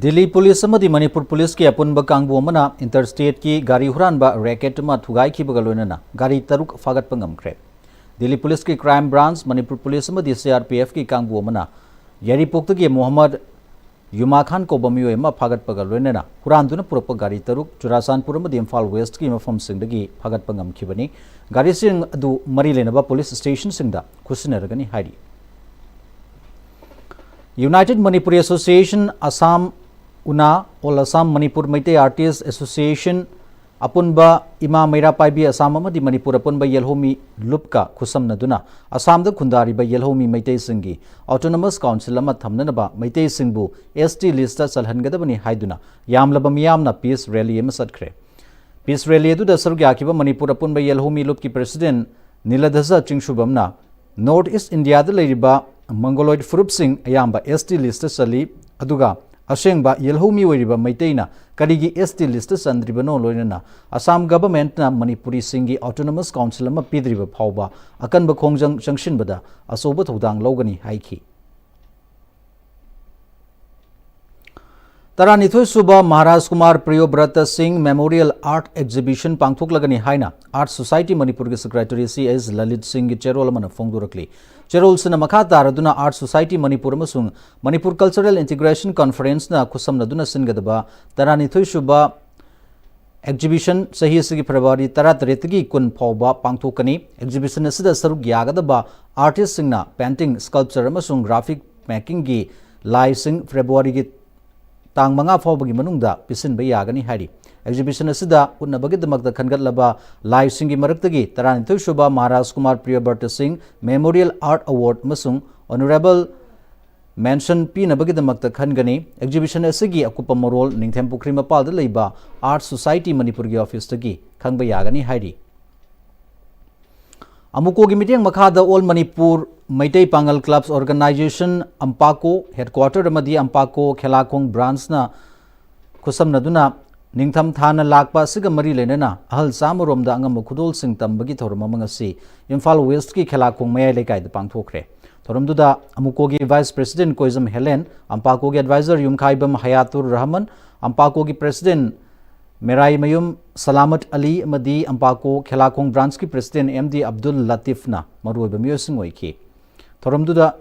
ꯗꯤꯜꯂꯤ ꯄꯨꯂꯤꯁ ꯑꯃꯗꯤ ꯃꯅꯤꯄꯨꯔ ꯄꯨꯂꯤꯁꯀꯤ ꯑꯄꯨꯟꯕ ꯀꯥꯡꯕꯨ ꯑꯃꯅ ꯏꯟꯇꯔꯁ꯭ꯇꯦꯠꯀꯤ ꯒꯥꯔꯤ ꯍꯨꯔꯥꯟꯕ ꯔꯦꯀꯦꯠ ꯑꯃ ꯊꯨꯒꯥꯏꯈꯤꯕꯒ ꯂꯣꯏꯅꯅ ꯒꯥꯔꯤ ꯇꯔꯨꯛ ꯐꯥꯒꯠꯄ ꯉꯝꯈ꯭ꯔꯦ꯫ ꯗꯤꯜꯂꯤ ꯄꯨꯂꯤꯁꯀꯤ ꯀ꯭ꯔꯥꯏꯝ ꯕ꯭ꯔꯥꯟꯆ, ꯃꯅꯤꯄꯨꯔ ꯄꯨꯂꯤꯁ ꯑꯃꯗꯤ ꯁꯤ ꯑꯥꯔ ꯄꯤ ꯑꯦꯐꯀꯤ ꯀꯥꯡꯕꯨ ꯑꯃꯅ ꯌꯥꯏꯔꯤꯄꯣꯛꯇꯒꯤ ꯃꯣꯍꯝꯃꯗ ꯌꯨꯃꯥ ꯈꯥꯟ ꯀꯧꯕ ꯃꯤꯑꯣꯏ ꯑꯃ ꯐꯥꯒꯠꯄꯒ ꯂꯣꯏꯅꯅ ꯍꯨꯔꯥꯟꯗꯨꯅ ꯄꯨꯔꯛꯄ ꯒꯥꯔꯤ ꯇꯔꯨꯛ ꯆꯨꯔꯥꯆꯥꯟꯄꯨꯔ ꯑꯃꯗꯤ ꯏꯝꯐꯥꯜ ꯋꯦꯁ꯭ꯠꯀꯤ ꯃꯐꯝꯁꯤꯡꯗꯒꯤ ꯐꯥꯒꯠꯄ ꯉꯝꯈꯤꯕꯅꯤ꯫ ꯒꯥꯔꯤꯁꯤꯡ ꯑꯗꯨ ꯃꯔꯤ ꯂꯩꯅꯕ ꯄꯨꯂꯤꯁ ꯁ꯭ꯇꯦꯁꯟꯁꯤꯡꯗ ꯈꯨꯠꯁꯤꯟꯅꯔꯒꯅꯤ ꯍꯥꯏꯔꯤ꯫ United Manipuri Association, Assam, ꯎꯅꯥ, All Assam Manipur Meitei Artists Association, ꯑꯄꯨꯟꯕ ꯏꯃꯥ ꯃꯩꯔꯥ ꯄꯥꯏꯕꯤ ꯑꯁꯥꯝ ꯑꯃꯗꯤ ꯃꯅꯤꯄꯨꯔ ꯑꯄꯨꯟꯕ ꯌꯦꯜꯍꯧꯃꯤ ꯂꯨꯞꯀ ꯈꯨꯠꯁꯝꯅꯗꯨꯅ ꯑꯁꯥꯝꯗ ꯈꯨꯟꯗꯥꯔꯤꯕ ꯌꯦꯜꯍꯧꯃꯤ ꯃꯩꯇꯩꯁꯤꯡꯒꯤ autonomous council ꯑꯃ ꯊꯝꯅꯅꯕ ꯃꯩꯇꯩꯁꯤꯡꯕꯨ S T list ꯆꯜꯍꯟꯒꯗꯕꯅꯤ ꯍꯥꯏꯗꯨꯅ ꯌꯥꯝꯂꯕ ꯃꯤꯌꯥꯝꯅ peace rally ꯑꯃ ꯆꯠꯈ꯭ꯔꯦ꯫ Peace rally ꯑꯗꯨꯗ ꯁꯔꯨꯛ ꯌꯥꯈꯤꯕ ꯃꯅꯤꯄꯨꯔ ꯑꯄꯨꯟꯕ ꯌꯦꯜꯍꯧꯃꯤ ꯂꯨꯞꯀꯤ president ꯅꯤꯂꯙꯖ ꯆꯤꯡꯁꯨꯕꯝꯅ North East Indiaꯗ ꯂꯩꯔꯤꯕ Mongoloid ꯐꯨꯔꯨꯞꯁꯤꯡ ꯑꯌꯥꯝꯕ S T list ꯆꯜꯂꯤ, ꯑꯗꯨꯒ ꯑꯁꯦꯡꯕ ꯌꯦꯜꯍꯧꯃꯤ ꯑꯣꯏꯔꯤꯕ ꯃꯩꯇꯩꯅ ꯀꯔꯤꯒꯤ S T list ꯆꯟꯗ꯭ꯔꯤꯕꯅꯣ, ꯂꯣꯏꯅꯅ ꯑꯁꯥꯝ governmentꯅ ꯃꯅꯤꯄꯨꯔꯤꯁꯤꯡꯒꯤ autonomous council ꯑꯃ ꯄꯤꯗ꯭ꯔꯤꯕ ꯐꯥꯎꯕ ꯑꯀꯟꯕ ꯈꯣꯡꯖꯪ ꯆꯪꯁꯤꯟꯕꯗ ꯑꯆꯧꯕ ꯊꯧꯗꯥꯡ ꯂꯧꯒꯅꯤ ꯍꯥꯏꯈꯤ꯫ ꯇꯔꯥꯅꯤꯊꯣꯏ ꯁꯨꯕ ꯃꯍꯥꯔꯥꯖ ꯀꯨꯃꯥꯔ ꯄ꯭ꯔꯤꯌꯣꯕ꯭ꯔꯇ ꯁꯤꯡ Memorial Art Exhibition ꯄꯥꯡꯊꯣꯛꯂꯒꯅꯤ ꯍꯥꯏꯅ Art Society ꯃꯅꯤꯄꯨꯔꯒꯤ secretary C H ꯂꯂꯤꯠ ꯁꯤꯡꯒꯤ ꯆꯦꯔꯣꯜ ꯑꯃꯅ ꯐꯣꯡꯗꯣꯔꯛꯂꯤ꯫ ꯆꯦꯔꯣꯜꯁꯤꯅ ꯃꯈꯥ ꯇꯥꯔꯗꯨꯅ Art Society ꯃꯅꯤꯄꯨꯔ ꯑꯃꯁꯨꯡ ꯃꯅꯤꯄꯨꯔ Cultural Integration Conferenceꯅ ꯈꯨꯠꯁꯝꯅꯗꯨꯅ ꯁꯤꯟꯒꯗꯕ ꯇꯔꯥꯅꯤꯊꯣꯏ ꯁꯨꯕ exhibition ꯆꯍꯤ ꯑꯁꯤꯒꯤ February ꯇꯔꯥꯇꯔꯦꯠꯇꯒꯤ ꯀꯨꯟ ꯐꯥꯎꯕ ꯄꯥꯡꯊꯣꯛꯀꯅꯤ꯫ Exhibition ꯑꯁꯤꯗ ꯁꯔꯨꯛ ꯌꯥꯒꯗꯕ artistꯁꯤꯡꯅ painting, sculpture ꯑꯃꯁꯨꯡ graphic makingꯒꯤ ꯂꯥꯏꯁꯤꯡ Februaryꯒꯤ ꯇꯥꯡ ꯃꯉꯥ ꯐꯥꯎꯕꯒꯤ ꯃꯅꯨꯡꯗ ꯄꯤꯁꯤꯟꯕ ꯌꯥꯒꯅꯤ ꯍꯥꯏꯔꯤ꯫ Exhibition ꯑꯁꯤꯗ ꯎꯠꯅꯕꯒꯤꯗꯃꯛꯇ ꯈꯟꯒꯠꯂꯕ ꯂꯥꯏꯁꯤꯡꯒꯤ ꯃꯔꯛꯇꯒꯤ ꯇꯔꯥꯅꯤꯊꯣꯏ ꯁꯨꯕ ꯃꯍꯥꯔꯥꯖ ꯀꯨꯃꯥꯔ ꯄ꯭ꯔꯤꯌꯕ꯭ꯔꯇ ꯁꯤꯡ Memorial Art Award ꯑꯃꯁꯨꯡ Honourable mention ꯄꯤꯅꯕꯒꯤꯗꯃꯛꯇ ꯈꯟꯒꯅꯤ꯫ Exhibition ꯑꯁꯤꯒꯤ ꯑꯀꯨꯞꯄ ꯃꯔꯣꯜ ꯅꯤꯡꯊꯦꯝ ꯄꯨꯈ꯭ꯔꯤ ꯃꯄꯥꯜꯗ ꯂꯩꯕ Art Society ꯃꯅꯤꯄꯨꯔꯒꯤ office ꯇꯒꯤ ꯈꯪꯕ ꯌꯥꯒꯅꯤ ꯍꯥꯏꯔꯤ꯫ ꯑꯃꯨꯀꯣꯒꯤ ꯃꯤꯠꯌꯦꯡ ꯃꯈꯥꯗ All Manipur ꯃꯩꯇꯩ ꯄꯥꯉꯜ Clubs Organisation, ꯑꯝꯄꯥꯀꯣ headquarter ꯑꯃꯗꯤ ꯑꯝꯄꯥꯀꯣ ꯈꯦꯂꯥꯈꯣꯡ branch ꯅ ꯈꯨꯠꯁꯝꯅꯗꯨꯅ ꯅꯤꯡꯊꯝ ꯊꯥꯅ ꯂꯥꯛꯄ ꯑꯁꯤꯒ ꯃꯔꯤ ꯂꯩꯅꯅ ꯑꯍꯜ ꯆꯥꯝꯃꯔꯣꯝꯗ ꯑꯉꯝꯕ ꯈꯨꯗꯣꯜꯁꯤꯡ ꯇꯝꯕꯒꯤ ꯊꯧꯔꯝ ꯑꯃ ꯉꯁꯤ ꯏꯝꯐꯥꯜ West ꯀꯤ ꯈꯦꯂꯥꯈꯣꯡ ꯃꯌꯥꯏ ꯂꯩꯀꯥꯏꯗ ꯄꯥꯡꯊꯣꯛꯈ꯭ꯔꯦ꯫ ꯊꯧꯔꯝꯗꯨꯗ ꯑꯃꯨꯀꯣꯒꯤ Vice President ꯀꯣꯏꯖꯝ ꯍꯦꯂꯦꯟ, ꯑꯝꯄꯥꯀꯣꯒꯤ Advisor ꯌꯨꯝꯈꯥꯏꯕꯝ ꯍꯌꯥꯇꯨꯔ ꯔꯍꯃꯟ, ꯑꯝꯄꯥꯀꯣꯒꯤ President ꯃꯦꯔꯥꯏꯃꯌꯨꯝ ꯁꯂꯥꯃꯠ ꯑꯂꯤ ꯑꯃꯗꯤ ꯑꯝꯄꯥꯀꯣ ꯈꯦꯂꯥꯈꯣꯡ branch ꯀꯤ President ꯑꯦꯝ ꯗꯤ ꯑꯕꯗꯨꯜ ꯂꯇꯤꯐꯅ ꯃꯔꯨꯑꯣꯏꯕ ꯃꯤꯑꯣꯏꯁꯤꯡ ꯑꯣꯏꯈꯤ꯫ ꯊꯧꯔꯝꯗꯨꯗ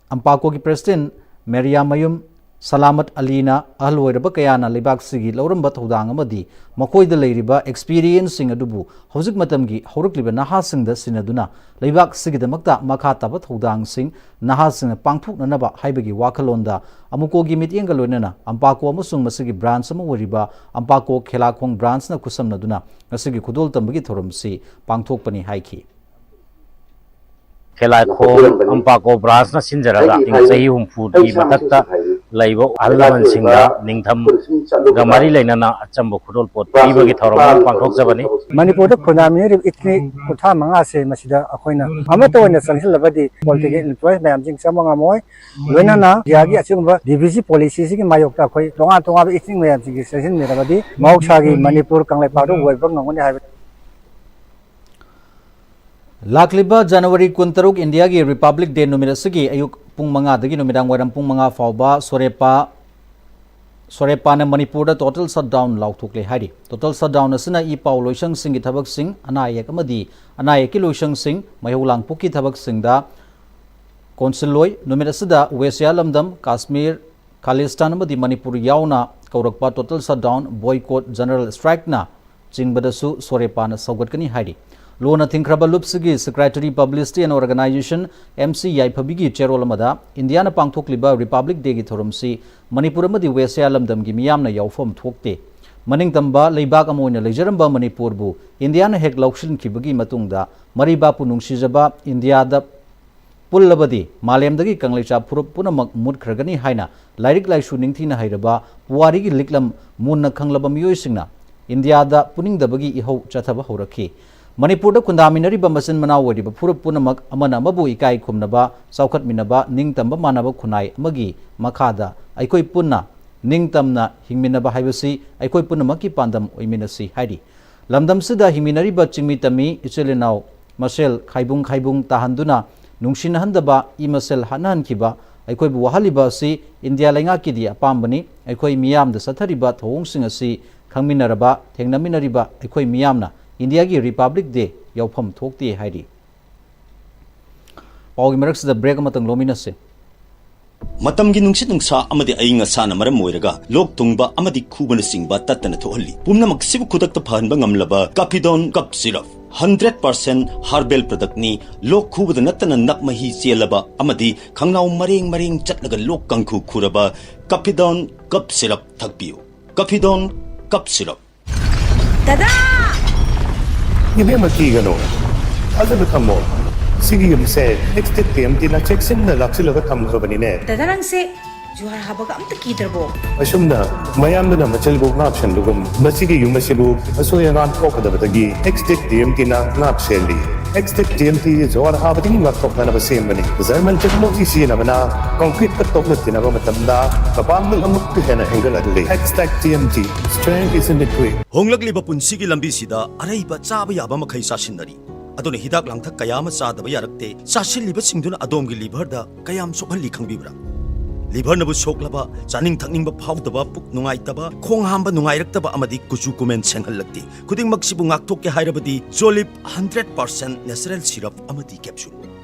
ꯑꯝꯄꯥꯀꯣꯒꯤ President ꯃꯦꯔꯤꯌꯥꯃꯌꯨꯝ ꯁꯂꯥꯃꯠ ꯑꯂꯤꯅ ꯑꯍꯜ ꯑꯣꯏꯔꯕ ꯀꯌꯥꯅ ꯂꯩꯕꯥꯛꯁꯤꯒꯤ ꯂꯧꯔꯝꯕ ꯊꯧꯗꯥꯡ ꯑꯃꯗꯤ ꯃꯈꯣꯏꯗ ꯂꯩꯔꯤꯕ experience ꯁꯤꯡ ꯑꯗꯨꯕꯨ ꯍꯧꯖꯤꯛ ꯃꯇꯝꯒꯤ ꯍꯧꯔꯛꯂꯤꯕ ꯅꯍꯥꯁꯤꯡꯗ ꯁꯤꯟꯅꯗꯨꯅ ꯂꯩꯕꯥꯛꯁꯤꯒꯤꯗꯃꯛꯇ ꯃꯈꯥ ꯇꯥꯕ ꯊꯧꯗꯥꯡꯁꯤꯡ ꯅꯍꯥꯁꯤꯡꯅ ꯄꯥꯡꯊꯣꯛꯅꯅꯕ ꯍꯥꯏꯕꯒꯤ ꯋꯥꯈꯜꯂꯣꯟꯗ ꯑꯃꯨꯀꯣꯒꯤ ꯃꯤꯠꯌꯦꯡꯒ ꯂꯣꯏꯅꯅ ꯑꯝꯄꯥꯀꯣ ꯑꯃꯁꯨꯡ ꯃꯁꯤꯒꯤ branch ꯑꯃ ꯑꯣꯏꯔꯤꯕ ꯑꯝꯄꯥꯀꯣ ꯈꯦꯂꯥꯈꯣꯡ branch ꯅ ꯈꯨꯠꯁꯝꯅꯗꯨꯅ ꯉꯁꯤꯒꯤ ꯈꯨꯗꯣꯜ ꯇꯝꯕꯒꯤ ꯊꯧꯔꯝꯁꯤ ꯄꯥꯡꯊꯣꯛꯄꯅꯤ ꯍꯥꯏꯈꯤ꯫ ꯈꯦꯂꯥꯈꯣꯡ ꯑꯝꯄꯥꯀꯣ branch ꯅ ꯁꯤꯟꯖꯔꯒ ꯆꯍꯤ ꯍꯨꯝꯐꯨꯒꯤ ꯃꯊꯛꯇ ꯂꯩꯕ ꯑꯍꯜ ꯂꯃꯟꯁꯤꯡꯗ ꯅꯤꯡꯊꯝꯒ ꯃꯔꯤ ꯂꯩꯅꯅ ꯑꯆꯝꯕ ꯈꯨꯗꯣꯜꯄꯣꯠ ꯄꯤꯕꯒꯤ ꯊꯧꯔꯝ ꯑꯃ ꯄꯥꯡꯊꯣꯛꯆꯕꯅꯤ꯫ ꯃꯅꯤꯄꯨꯔꯗ ꯈꯨꯟꯗꯥꯃꯤꯟꯅꯔꯤꯕ ꯏꯊꯅꯤꯛ ꯀꯨꯟꯊ꯭ꯔꯥ ꯃꯉꯥꯁꯦ ꯃꯁꯤꯗ ꯑꯩꯈꯣꯏꯅ ꯑꯃꯠꯇ ꯑꯣꯏꯅ ꯆꯪꯁꯤꯜꯂꯕꯗꯤ political influence ꯃꯌꯥꯝꯁꯤꯡ ꯆꯪꯕ ꯉꯝꯃꯣꯏ꯫ ꯂꯣꯏꯅꯅ ꯏꯟꯗꯤꯌꯥꯒꯤ ꯑꯁꯤꯒꯨꯝꯕ ꯗꯤꯚꯤꯖꯤ ꯄꯣꯂꯤꯁꯤꯁꯤꯒꯤ ꯃꯥꯌꯣꯛꯇ ꯑꯩꯈꯣꯏ ꯇꯣꯉꯥꯟ ꯇꯣꯉꯥꯟꯕ ꯏꯊꯅꯤꯛ ꯃꯌꯥꯝꯁꯤꯡꯒꯤ ꯆꯪꯁꯤꯟꯃꯤꯟꯅꯕꯗꯤ ꯃꯍꯧꯁꯥꯒꯤ ꯃꯅꯤꯄꯨꯔ ꯀꯪꯂꯩꯄꯥꯛꯇ ꯑꯣꯏꯕ ꯉꯝꯒꯅꯤ ꯍꯥꯏꯕ꯫ ꯂꯥꯛꯂꯤꯕ ꯖꯅꯋꯥꯔꯤ ꯀꯨꯟꯇꯔꯨꯛ ꯏꯟꯗꯤꯌꯥꯒꯤ Republic Day ꯅꯨꯃꯤꯠ ꯑꯁꯤꯒꯤ ꯑꯌꯨꯛ ꯄꯨꯡ ꯃꯉꯥꯗꯒꯤ ꯅꯨꯃꯤꯗꯥꯡ ꯋꯥꯏꯔꯝ ꯄꯨꯡ ꯃꯉꯥ ꯐꯥꯎꯕ ꯁꯣꯔꯦꯄꯥ ꯁꯣꯔꯦꯄꯥꯅ ꯃꯅꯤꯄꯨꯔꯗ total shutdown ꯂꯥꯎꯊꯣꯛꯂꯦ ꯍꯥꯏꯔꯤ꯫ Total shutdown ꯑꯁꯤꯅ ꯏ ꯄꯥꯎ ꯂꯣꯏꯁꯪꯁꯤꯡꯒꯤ ꯊꯕꯛꯁꯤꯡ, ꯑꯅꯥ ꯑꯌꯦꯛ ꯑꯃꯗꯤ ꯑꯅꯥ ꯑꯌꯦꯛꯀꯤ ꯂꯣꯏꯁꯪꯁꯤꯡ, ꯃꯩꯍꯧ ꯂꯥꯡꯄꯣꯛꯀꯤ ꯊꯕꯛꯁꯤꯡꯗ ꯀꯣꯟꯁꯤꯜꯂꯣꯏ꯫ ꯅꯨꯃꯤꯠ ꯑꯁꯤꯗ ꯋꯦꯁꯤꯌꯥ ꯂꯝꯗꯝ, ꯀꯥꯁꯃꯤꯔ, ꯈꯥꯂꯤꯁꯇꯥꯟ ꯑꯃꯗꯤ ꯃꯅꯤꯄꯨꯔ ꯌꯥꯎꯅ ꯀꯧꯔꯛꯄ total shutdown, boycott, general strike ꯅ ꯆꯤꯡꯕꯗꯁꯨ ꯁꯣꯔꯦꯄꯥꯅ ꯁꯧꯒꯠꯀꯅꯤ ꯍꯥꯏꯔꯤ꯫ ꯂꯣꯅ ꯊꯤꯡꯈ꯭ꯔꯕ ꯂꯨꯞꯁꯤꯒꯤ Secretary Publicity and Organization, M C ꯌꯥꯏꯐꯕꯤꯒꯤ ꯆꯦꯔꯣꯜ ꯑꯃꯗ ꯏꯟꯗꯤꯌꯥꯅ ꯄꯥꯡꯊꯣꯛꯂꯤꯕ Republic Day ꯒꯤ ꯊꯧꯔꯝꯁꯤ ꯃꯅꯤꯄꯨꯔ ꯑꯃꯗꯤ ꯋꯦꯁꯤꯌꯥ ꯂꯝꯗꯝꯒꯤ ꯃꯤꯌꯥꯝꯅ ꯌꯥꯎꯐꯝ ꯊꯣꯛꯇꯦ꯫ ꯃꯅꯤꯡꯇꯝꯕ ꯂꯩꯕꯥꯛ ꯑꯃ ꯑꯣꯏꯅ ꯂꯩꯖꯔꯝꯕ ꯃꯅꯤꯄꯨꯔꯕꯨ ꯏꯟꯗꯤꯌꯥꯅ ꯍꯦꯛ ꯂꯧꯁꯤꯟꯈꯤꯕꯒꯤ ꯃꯇꯨꯡꯗ ꯃꯔꯩꯕꯥꯛꯄꯨ ꯅꯨꯡꯁꯤꯖꯕ ꯏꯟꯗꯤꯌꯥꯗ ꯄꯨꯜꯂꯕꯗꯤ ꯃꯥꯂꯦꯝꯗꯒꯤ ꯀꯪꯂꯩꯆꯥ ꯐꯨꯔꯨꯞ ꯄꯨꯝꯅꯃꯛ ꯃꯨꯠꯈ꯭ꯔꯒꯅꯤ ꯍꯥꯏꯅ ꯂꯥꯏꯔꯤꯛ ꯂꯥꯏꯁꯨ ꯅꯤꯡꯊꯤꯅ ꯍꯩꯔꯕ, ꯄꯨꯋꯥꯔꯤꯒꯤ ꯂꯤꯛꯂꯝ ꯃꯨꯟꯅ ꯈꯪꯂꯕ ꯃꯤꯑꯣꯏꯁꯤꯡꯅ ꯏꯟꯗꯤꯌꯥꯗ ꯄꯨꯅꯤꯡꯗꯕꯒꯤ ꯏꯍꯧ ꯆꯠꯊꯕ ꯍꯧꯔꯛꯈꯤ꯫ ꯃꯅꯤꯄꯨꯔꯗ ꯈꯨꯟꯗꯥꯃꯤꯟꯅꯔꯤꯕ ꯃꯆꯤꯟ ꯃꯅꯥꯎ ꯑꯣꯏꯔꯤꯕ ꯐꯨꯔꯨꯞ ꯄꯨꯝꯅꯃꯛ ꯑꯃꯅ ꯑꯃꯕꯨ ꯏꯀꯥꯏ ꯈꯨꯝꯅꯕ, ꯆꯥꯎꯈꯠꯃꯤꯟꯅꯕ, ꯅꯤꯡꯇꯝꯕ ꯃꯥꯟꯅꯕ ꯈꯨꯟꯅꯥꯏ ꯑꯃꯒꯤ ꯃꯈꯥꯗ ꯑꯩꯈꯣꯏ ꯄꯨꯟꯅ ꯅꯤꯡꯇꯝꯅ ꯍꯤꯡꯃꯤꯟꯅꯕ ꯍꯥꯏꯕꯁꯤ ꯑꯩꯈꯣꯏ ꯄꯨꯝꯅꯃꯛꯀꯤ ꯄꯥꯟꯗꯝ ꯑꯣꯏꯃꯤꯟꯅꯁꯤ ꯍꯥꯏꯔꯤ꯫ ꯂꯝꯗꯝꯁꯤꯗ ꯍꯤꯡꯃꯤꯟꯅꯔꯤꯕ ꯆꯤꯡꯃꯤ ꯇꯝꯃꯤ ꯏꯆꯤꯜ ꯏꯅꯥꯎ ꯃꯁꯦꯜ ꯈꯥꯏꯕꯨꯡ ꯈꯥꯏꯕꯨꯡ ꯇꯥꯍꯟꯗꯨꯅ ꯅꯨꯡꯁꯤꯅꯍꯟꯗꯕ, ꯏ ꯃꯁꯦꯜ ꯍꯥꯠꯅꯍꯟꯈꯤꯕ ꯑꯩꯈꯣꯏꯕꯨ ꯋꯥꯍꯜꯂꯤꯕ ꯑꯁꯤ ꯏꯟꯗꯤꯌꯥ ꯂꯩꯉꯥꯛꯀꯤꯗꯤ ꯑꯄꯥꯝꯕꯅꯤ꯫ ꯑꯩꯈꯣꯏ ꯃꯤꯌꯥꯝꯗ ꯆꯠꯊꯔꯤꯕ ꯊꯧꯑꯣꯡꯁꯤꯡ ꯑꯁꯤ ꯈꯪꯃꯤꯟꯅꯔꯕ, ꯊꯦꯡꯅꯃꯤꯟꯅꯔꯤꯕ ꯑꯩꯈꯣꯏ ꯃꯤꯌꯥꯝꯅ ꯏꯟꯗꯤꯌꯥꯒꯤ ꯔꯤꯄꯕ꯭ꯂꯤꯛ ꯗꯦ ꯌꯥꯎꯐꯝ ꯊꯣꯛꯇꯦ ꯍꯥꯏꯔꯤ꯫ ꯄꯥꯎꯒꯤ ꯃꯔꯛꯁꯤꯗ ꯕ꯭ꯔꯦꯛ ꯑꯃꯇꯪ ꯂꯧꯃꯤꯟꯅꯁꯤ꯫ ꯃꯇꯝꯒꯤ ꯅꯨꯡꯁꯤꯠ ꯅꯨꯡꯁꯥ ꯑꯃꯗꯤ ꯑꯏꯪ ꯑꯁꯥꯅ ꯃꯔꯝ ꯑꯣꯏꯔꯒ ꯂꯣꯛ ꯊꯨꯡꯕ ꯑꯃꯗꯤ ꯈꯨꯕꯅꯆꯤꯡꯕ ꯇꯠꯇꯅ ꯊꯣꯛꯍꯜꯂꯤ꯫ ꯄꯨꯝꯅꯃꯛꯁꯤꯕꯨ ꯈꯨꯗꯛꯇ ꯐꯍꯟꯕ ꯉꯝꯂꯕ ꯀꯥꯐꯤꯗꯣꯟ ꯀꯞ ꯁꯤꯔꯞ, ꯍꯟꯗ꯭ꯔꯦꯠ ꯄꯥꯔꯁꯦꯟ ꯍꯥꯔꯕꯦꯜ ꯄ꯭ꯔꯗꯛꯅꯤ꯫ ꯂꯣꯛ ꯈꯨꯕꯗ ꯅꯠꯇꯅ ꯅꯞ ꯃꯍꯤ ꯆꯦꯜꯂꯕ ꯑꯃꯗꯤ ꯈꯪꯅꯥꯎ ꯃꯔꯦꯡ ꯃꯔꯦꯡ ꯆꯠꯂꯒ ꯂꯣꯛ ꯀꯥꯡꯈꯨ ꯈꯨꯔꯕ ꯀꯥꯐꯤꯗꯣꯟ ꯀꯞ ꯁꯤꯔꯞ ꯊꯛꯄꯤꯌꯨ꯫ ꯀꯥꯐꯤꯗꯣꯟ ꯀꯞ ꯁꯤꯔꯞ꯫ ꯗꯗꯥ! ꯏꯕꯦꯝꯃ, ꯀꯤꯒꯅꯨ, ꯊꯥꯖꯕ ꯊꯝꯃꯣ꯫ ꯁꯤꯒꯤ ꯌꯨꯝꯁꯦ ꯑꯦꯛꯁꯇꯦꯛ ꯇꯤ ꯑꯦꯝ ꯇꯤꯅ ꯆꯦꯛꯁꯤꯟꯅ ꯂꯥꯛꯁꯤꯜꯂꯒ ꯊꯝꯈ꯭ꯔꯕꯅꯤꯅꯦ꯫ ꯗꯗꯥ, ꯅꯪꯁꯦ ꯖꯨꯍꯥꯔ ꯍꯥꯕꯒ ꯑꯝꯇ ꯀꯤꯗ꯭ꯔꯕꯣ? ꯑꯁꯨꯝꯅ ꯃꯌꯥꯝꯗꯨꯅ ꯃꯆꯤꯜꯕꯨ ꯉꯥꯛ ꯁꯦꯟꯕꯒꯨꯝ, ꯃꯁꯤꯒꯤ ꯌꯨꯝ ꯑꯁꯤꯕꯨ ꯑꯁꯣꯏ ꯑꯉꯥꯝ ꯊꯣꯛꯀꯗꯕꯗꯒꯤ ꯑꯦꯛꯁꯇꯦꯛ ꯇꯤ ꯑꯦꯝ ꯇꯤꯅ ꯉꯥꯛ ꯁꯦꯜꯂꯤ꯫ ꯑꯦꯛꯁꯇꯦꯛ ꯇꯤ ꯑꯦꯝ ꯇꯤ ꯖꯨꯍꯥꯔ ꯍꯥꯕꯗꯒꯤ ꯉꯥꯛꯊꯣꯛꯅꯅꯕ ꯁꯦꯝꯕꯅꯤ꯫ ꯖꯔꯃꯟ ꯇꯦꯛꯅꯣꯂꯣꯖꯤ ꯁꯤꯖꯤꯟꯅꯕꯅ ꯀꯣꯡꯀ꯭ꯔꯤꯠꯇ ꯇꯣꯛꯅ ꯇꯤꯟꯅꯕ ꯃꯇꯝꯗ ꯃꯄꯥꯡꯒꯜ ꯑꯃꯨꯛꯀ ꯍꯦꯟꯅ ꯍꯦꯟꯒꯠꯍꯜꯂꯤ꯫ Xtech T M T, strength is in the grit꯫ ꯍꯣꯡꯂꯛꯂꯤꯕ ꯄꯨꯟꯁꯤꯒꯤ ꯂꯝꯕꯤꯁꯤꯗ ꯑꯔꯩꯕ ꯆꯥꯕ ꯌꯥꯕ ꯃꯈꯩ ꯆꯥꯁꯤꯟꯅꯔꯤ꯫ ꯑꯗꯨꯅ ꯍꯤꯗꯥꯛ ꯂꯥꯡꯊꯛ ꯀꯌꯥ ꯑꯃ ꯆꯥꯗꯕ ꯌꯥꯔꯛꯇꯦ꯫ ꯆꯥꯁꯤꯜꯂꯤꯕꯁꯤꯡꯗꯨꯅ ꯑꯗꯣꯝꯒꯤ ꯂꯤꯚꯔꯗ ꯀꯌꯥꯝ ꯁꯣꯛꯍꯜꯂꯤ ꯈꯪꯕꯤꯕ꯭ꯔꯥ? ꯂꯤꯚꯔꯅꯕꯨ ꯁꯣꯛꯂꯕ, ꯆꯥꯅꯤꯡ ꯊꯛꯅꯤꯡꯕ ꯐꯥꯎꯗꯕ, ꯄꯨꯛ ꯅꯨꯡꯉꯥꯏꯇꯕ, ꯈꯣꯡ ꯍꯥꯝꯕ ꯅꯨꯡꯉꯥꯏꯔꯛꯇꯕ ꯑꯃꯗꯤ ꯀꯨꯆꯨ ꯀꯨꯃꯦꯟ ꯁꯦꯡꯍꯜꯂꯛꯇꯦ꯫ ꯈꯨꯗꯤꯡꯃꯛꯁꯤꯕꯨ ꯉꯥꯛꯊꯣꯛꯀꯦ ꯍꯥꯏꯔꯕꯗꯤ ꯖꯣꯂꯤꯞ ꯍꯟꯗ꯭ꯔꯦꯠ ꯄꯥꯔꯁꯦꯟ ꯅꯦꯆꯔꯦꯜ ꯁꯤꯔꯞ ꯑꯃꯗꯤ capsule.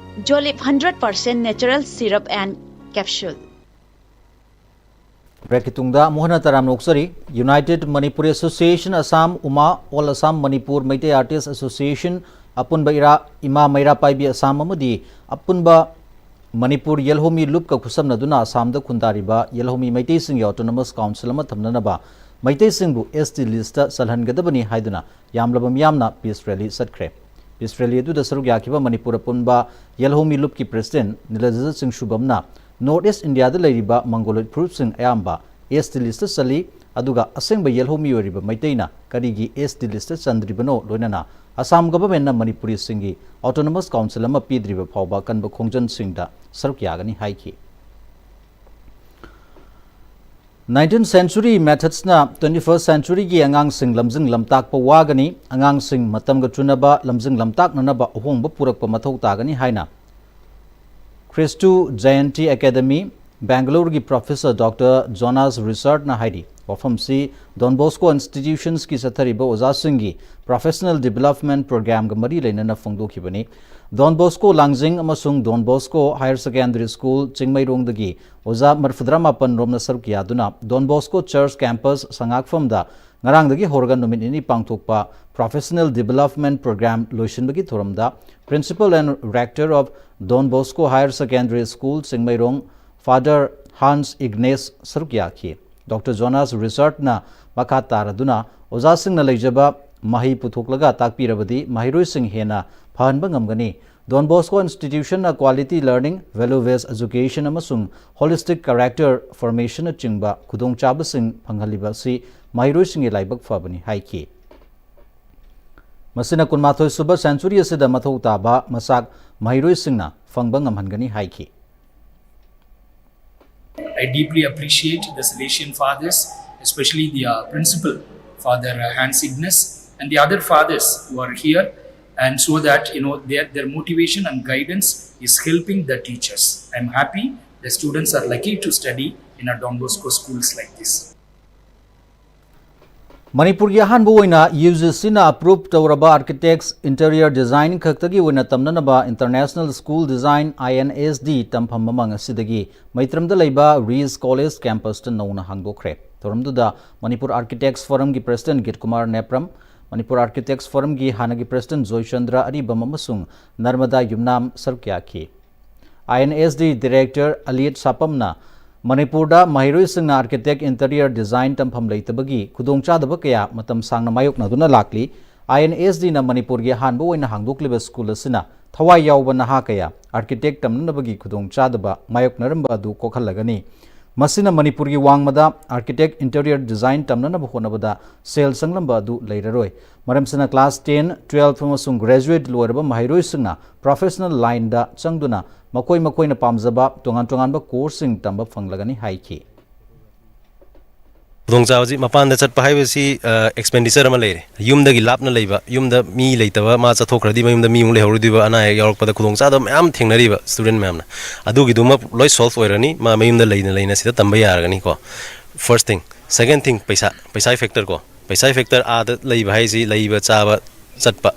Jolib hundred percent natural syrup and capsule. ꯕ꯭ꯔꯦꯛꯀꯤ ꯇꯨꯡꯗ ꯑꯃꯨꯛ ꯍꯟꯅ ꯇꯔꯥꯝꯅ ꯑꯣꯛꯆꯔꯤ꯫ United Manipuri Association Assam, ꯎꯃꯥ, All Assam Manipur, Meitei Artist Association, ꯑꯄꯨꯟꯕ ꯏꯔꯥ, ꯏꯃꯥ ꯃꯩꯔꯥ ꯄꯥꯏꯕꯤ ꯑꯁꯥꯝ ꯑꯃꯗꯤ ꯑꯄꯨꯟꯕ ꯃꯅꯤꯄꯨꯔ ꯌꯦꯜꯍꯧꯃꯤ ꯂꯨꯞꯀ ꯈꯨꯠꯁꯝꯅꯗꯨꯅ ꯑꯁꯥꯝꯗ ꯈꯨꯟꯗꯥꯔꯤꯕ ꯌꯦꯜꯍꯧꯃꯤ ꯃꯩꯇꯩꯁꯤꯡꯒꯤ autonomous council ꯑꯃ ꯊꯝꯅꯅꯕ ꯃꯩꯇꯩꯁꯤꯡꯕꯨ S T list ꯆꯜꯍꯟꯒꯗꯕꯅꯤ ꯍꯥꯏꯗꯨꯅ ꯌꯥꯝꯂꯕ ꯃꯤꯌꯥꯝꯅ peace rally ꯆꯠꯈ꯭ꯔꯦ꯫ Peace rally ꯑꯗꯨꯗ ꯁꯔꯨꯛ ꯌꯥꯈꯤꯕ ꯃꯅꯤꯄꯨꯔ ꯑꯄꯨꯟꯕ ꯌꯦꯜꯍꯧꯃꯤ ꯂꯨꯞꯀꯤ president ꯅꯤꯂꯖꯖ ꯆꯤꯡꯁꯨꯕꯝꯅ North East India ꯗ ꯂꯩꯔꯤꯕ Mongoloid ꯐꯨꯔꯨꯞꯁꯤꯡ ꯑꯌꯥꯝꯕ S T list ꯇ ꯆꯜꯂꯤ, ꯑꯗꯨꯒ ꯑꯁꯦꯡꯕ ꯌꯦꯜꯍꯧꯃꯤ ꯑꯣꯏꯔꯤꯕ ꯃꯩꯇꯩꯅ ꯀꯔꯤꯒꯤ S T list ꯇ ꯆꯟꯗ꯭ꯔꯤꯕꯅꯣ, ꯂꯣꯏꯅꯅ ꯑꯁꯥꯝ government ꯅ ꯃꯅꯤꯄꯨꯔꯤꯁꯤꯡꯒꯤ autonomous council ꯑꯃ ꯄꯤꯗ꯭ꯔꯤꯕ ꯐꯥꯎꯕ ꯑꯀꯟꯕ ꯈꯣꯡꯖꯪꯁꯤꯡꯗ ꯁꯔꯨꯛ ꯌꯥꯒꯅꯤ ꯍꯥꯏꯈꯤ꯫ Nineteenth century methods ꯅ twenty-first century ꯒꯤ ꯑꯉꯥꯡꯁꯤꯡ ꯂꯝꯖꯤꯡ ꯂꯝꯇꯥꯛꯄ ꯋꯥꯒꯅꯤ, ꯑꯉꯥꯡꯁꯤꯡ ꯃꯇꯝꯒ ꯆꯨꯅꯕ ꯂꯝꯖꯤꯡ ꯂꯝꯇꯥꯛꯅꯅꯕ ꯑꯍꯣꯡꯕ ꯄꯨꯔꯛꯄ ꯃꯊꯧ ꯇꯥꯒꯅꯤ ꯍꯥꯏꯅ Kristu Jayanti Academy, Bangalore ꯒꯤ professor Doctor Jonas Richard ꯅ ꯍꯥꯏꯔꯤ꯫ ꯋꯥꯐꯝꯁꯤ Don Bosco institutions ꯀꯤ ꯆꯠꯊꯔꯤꯕ ꯑꯣꯖꯥꯁꯤꯡꯒꯤ professional development program ꯒ ꯃꯔꯤ ꯂꯩꯅꯅ ꯐꯣꯡꯗꯣꯛꯈꯤꯕꯅꯤ꯫ Don Bosco ꯂꯥꯡꯖꯤꯡ ꯑꯃꯁꯨꯡ Don Bosco Higher Secondary School ꯆꯤꯡꯃꯩꯔꯣꯡꯗꯒꯤ ꯑꯣꯖꯥ ꯃꯔꯐꯨꯇꯔꯥ ꯃꯥꯄꯟ ꯔꯣꯝꯅ ꯁꯔꯨꯛ ꯌꯥꯗꯨꯅ Don Bosco Church Campus ꯁꯉꯥꯛꯐꯝꯗ ꯉꯔꯥꯡꯗꯒꯤ ꯍꯧꯔꯒ ꯅꯨꯃꯤꯠ ꯅꯤꯅꯤ ꯄꯥꯡꯊꯣꯛꯄ professional development program ꯂꯣꯏꯁꯤꯟꯕꯒꯤ ꯊꯧꯔꯝꯗ Principal and Rector of Don Bosco Higher Secondary School Chingmeirong Father Hans Ignace ꯁꯔꯨꯛ ꯌꯥꯈꯤ꯫ Doctor Jonas Richard ꯅ ꯃꯈꯥ ꯇꯥꯔꯗꯨꯅ ꯑꯣꯖꯥꯁꯤꯡꯅ ꯂꯩꯖꯕ ꯃꯍꯩ ꯄꯨꯊꯣꯛꯂꯒ ꯇꯥꯛꯄꯤꯔꯕꯗꯤ ꯃꯍꯩꯔꯣꯏꯁꯤꯡ ꯍꯦꯟꯅ ꯐꯍꯟꯕ ꯉꯝꯒꯅꯤ꯫ Don Bosco institution ꯅ quality learning, value based education ꯑꯃꯁꯨꯡ holistic character formation ꯅꯆꯤꯡꯕ ꯈꯨꯗꯣꯡꯆꯥꯕꯁꯤꯡ ꯐꯪꯍꯜꯂꯤꯕ ꯑꯁꯤ ꯃꯍꯩꯔꯣꯏꯁꯤꯡꯒꯤ ꯂꯥꯏꯕꯛ ꯐꯕꯅꯤ ꯍꯥꯏꯈꯤ꯫ ꯃꯁꯤꯅ ꯀꯨꯟꯃꯥꯊꯣꯏ ꯁꯨꯕ century ꯑꯁꯤꯗ ꯃꯊꯧ ꯇꯥꯕ ꯃꯆꯥꯛ ꯃꯍꯩꯔꯣꯏꯁꯤꯡꯅ ꯐꯪꯕ ꯉꯝꯍꯟꯒꯅꯤ ꯍꯥꯏꯈꯤ꯫ I deeply appreciate the Salesian Fathers, especially the uh, principal, Father uh, Hans Ignace, and the other fathers who are here, and so that you know their, their motivation and guidance is helping the teachers. I'm happy the students are lucky to study in a Don Bosco schools like this. ꯃꯅꯤꯄꯨꯔꯒꯤ ꯑꯍꯥꯟꯕ ꯑꯣꯏꯅ UGC ꯅ approve ꯇꯧꯔꯕ Architects Interior Design ꯈꯛꯇꯒꯤ ꯑꯣꯏꯅ ꯇꯝꯅꯅꯕ International School Design, INSD, ꯇꯝꯐꯝ ꯑꯃ ꯉꯁꯤꯗꯒꯤ ꯃꯩꯇ꯭ꯔꯝꯗ ꯂꯩꯕ Rees College campus ꯇ ꯅꯧꯅ ꯍꯥꯡꯗꯣꯛꯈ꯭ꯔꯦ꯫ ꯊꯧꯔꯝꯗꯨꯗ Manipur Architects Forum ꯒꯤ president ꯒꯤꯠꯀꯨꯃꯥꯔ Nepram, Manipur Architects Forum ꯒꯤ ꯍꯥꯟꯅꯒꯤ president ꯖꯣꯏꯆꯟꯗ꯭ꯔ ꯑꯔꯤꯕꯝ ꯑꯃꯁꯨꯡ ꯅꯔꯃꯗꯥ ꯌꯨꯝꯅꯥꯝ ꯁꯔꯨꯛ ꯌꯥꯈꯤ꯫ INSD director ꯑꯂꯤꯌꯠ ꯁꯥꯄꯝꯅ ꯃꯅꯤꯄꯨꯔꯗ ꯃꯍꯩꯔꯣꯏꯁꯤꯡꯅ Architect Interior Design ꯇꯝꯐꯝ ꯂꯩꯇꯕꯒꯤ ꯈꯨꯗꯣꯡꯆꯥꯗꯕ ꯀꯌꯥ ꯃꯇꯝ ꯁꯥꯡꯅ ꯃꯥꯌꯣꯛꯅꯗꯨꯅ ꯂꯥꯛꯂꯤ꯫ ꯑꯥꯏ ꯑꯦꯟ ꯑꯦꯁ ꯗꯤꯅ ꯃꯅꯤꯄꯨꯔꯒꯤ ꯑꯍꯥꯟꯕ ꯑꯣꯏꯅ ꯍꯥꯡꯗꯣꯛꯂꯤꯕ ꯁ꯭ꯀꯨꯜ ꯑꯁꯤꯅ ꯊꯋꯥꯏ ꯌꯥꯎꯕ ꯅꯍꯥ ꯀꯌꯥ architect ꯇꯝꯅꯅꯕꯒꯤ ꯈꯨꯗꯣꯡꯆꯥꯗꯕ ꯃꯥꯌꯣꯛꯅꯔꯝꯕ ꯑꯗꯨ ꯀꯣꯛꯍꯜꯂꯒꯅꯤ꯫ ꯃꯁꯤꯅ ꯃꯅꯤꯄꯨꯔꯒꯤ ꯋꯥꯡꯃꯗ architect interior design ꯇꯝꯅꯅꯕ ꯍꯣꯠꯅꯕꯗ ꯁꯦꯜ ꯆꯪꯂꯝꯕ ꯑꯗꯨ ꯂꯩꯔꯔꯣꯏ꯫ ꯃꯔꯝꯁꯤꯅ class ten, twelve ꯑꯃꯁꯨꯡ graduate ꯂꯣꯏꯔꯕ ꯃꯍꯩꯔꯣꯏꯁꯤꯡꯅ professional line ꯗ ꯆꯪꯗꯨꯅ ꯃꯈꯣꯏ ꯃꯈꯣꯏꯅ ꯄꯥꯝꯖꯕ ꯇꯣꯉꯥꯟ ꯇꯣꯉꯥꯟꯕ course ꯁꯤꯡ ꯇꯝꯕ ꯐꯪꯂꯒꯅꯤ ꯍꯥꯏꯈꯤ꯫ ꯈꯨꯗꯣꯡꯆꯥꯕꯁꯤ ꯃꯄꯥꯟꯗ ꯆꯠꯄ ꯍꯥꯏꯕꯁꯤ ꯑꯦꯛꯁꯄꯦꯟꯗꯤꯆꯔ ꯑꯃ ꯂꯩꯔꯦ꯫ ꯌꯨꯝꯗꯒꯤ ꯂꯥꯞꯅ ꯂꯩꯕ, ꯌꯨꯝꯗ ꯃꯤ ꯂꯩꯇꯕ, ꯃꯥ ꯆꯠꯊꯣꯛꯈ꯭ꯔꯗꯤ ꯃꯌꯨꯝꯗ ꯃꯤ ꯑꯃꯨꯛ ꯂꯩꯍꯧꯔꯣꯏꯗꯣꯏꯕ, ꯑꯅꯥ ꯑꯌꯦꯛ ꯌꯥꯎꯔꯛꯄꯗ ꯈꯨꯗꯣꯡꯆꯥꯗꯕ ꯃꯌꯥꯝ ꯊꯦꯡꯅꯔꯤꯕ ꯁ꯭ꯇꯨꯗꯦꯟ ꯃꯌꯥꯝꯅ, ꯑꯗꯨꯒꯤꯗꯨꯃ ꯂꯣꯏ ꯁꯣꯜꯕ ꯑꯣꯏꯔꯅꯤ꯫ ꯃꯥ ꯃꯌꯨꯝꯗ ꯂꯩꯅ ꯂꯩꯅ ꯁꯤꯗ ꯇꯝꯕ ꯌꯥꯔꯒꯅꯤꯀꯣ꯫ First thing꯫ Second thing, ꯄꯩꯁꯥ, ꯄꯩꯁꯥꯒꯤ ꯐꯦꯛꯇꯔ ꯀꯣ꯫ ꯄꯩꯁꯥꯒꯤ ꯐꯦꯛꯇꯔ ꯑꯥꯗ ꯂꯩꯕ ꯍꯥꯏꯁꯤ ꯂꯩꯕ ꯆꯥꯕ ꯆꯠꯄ꯫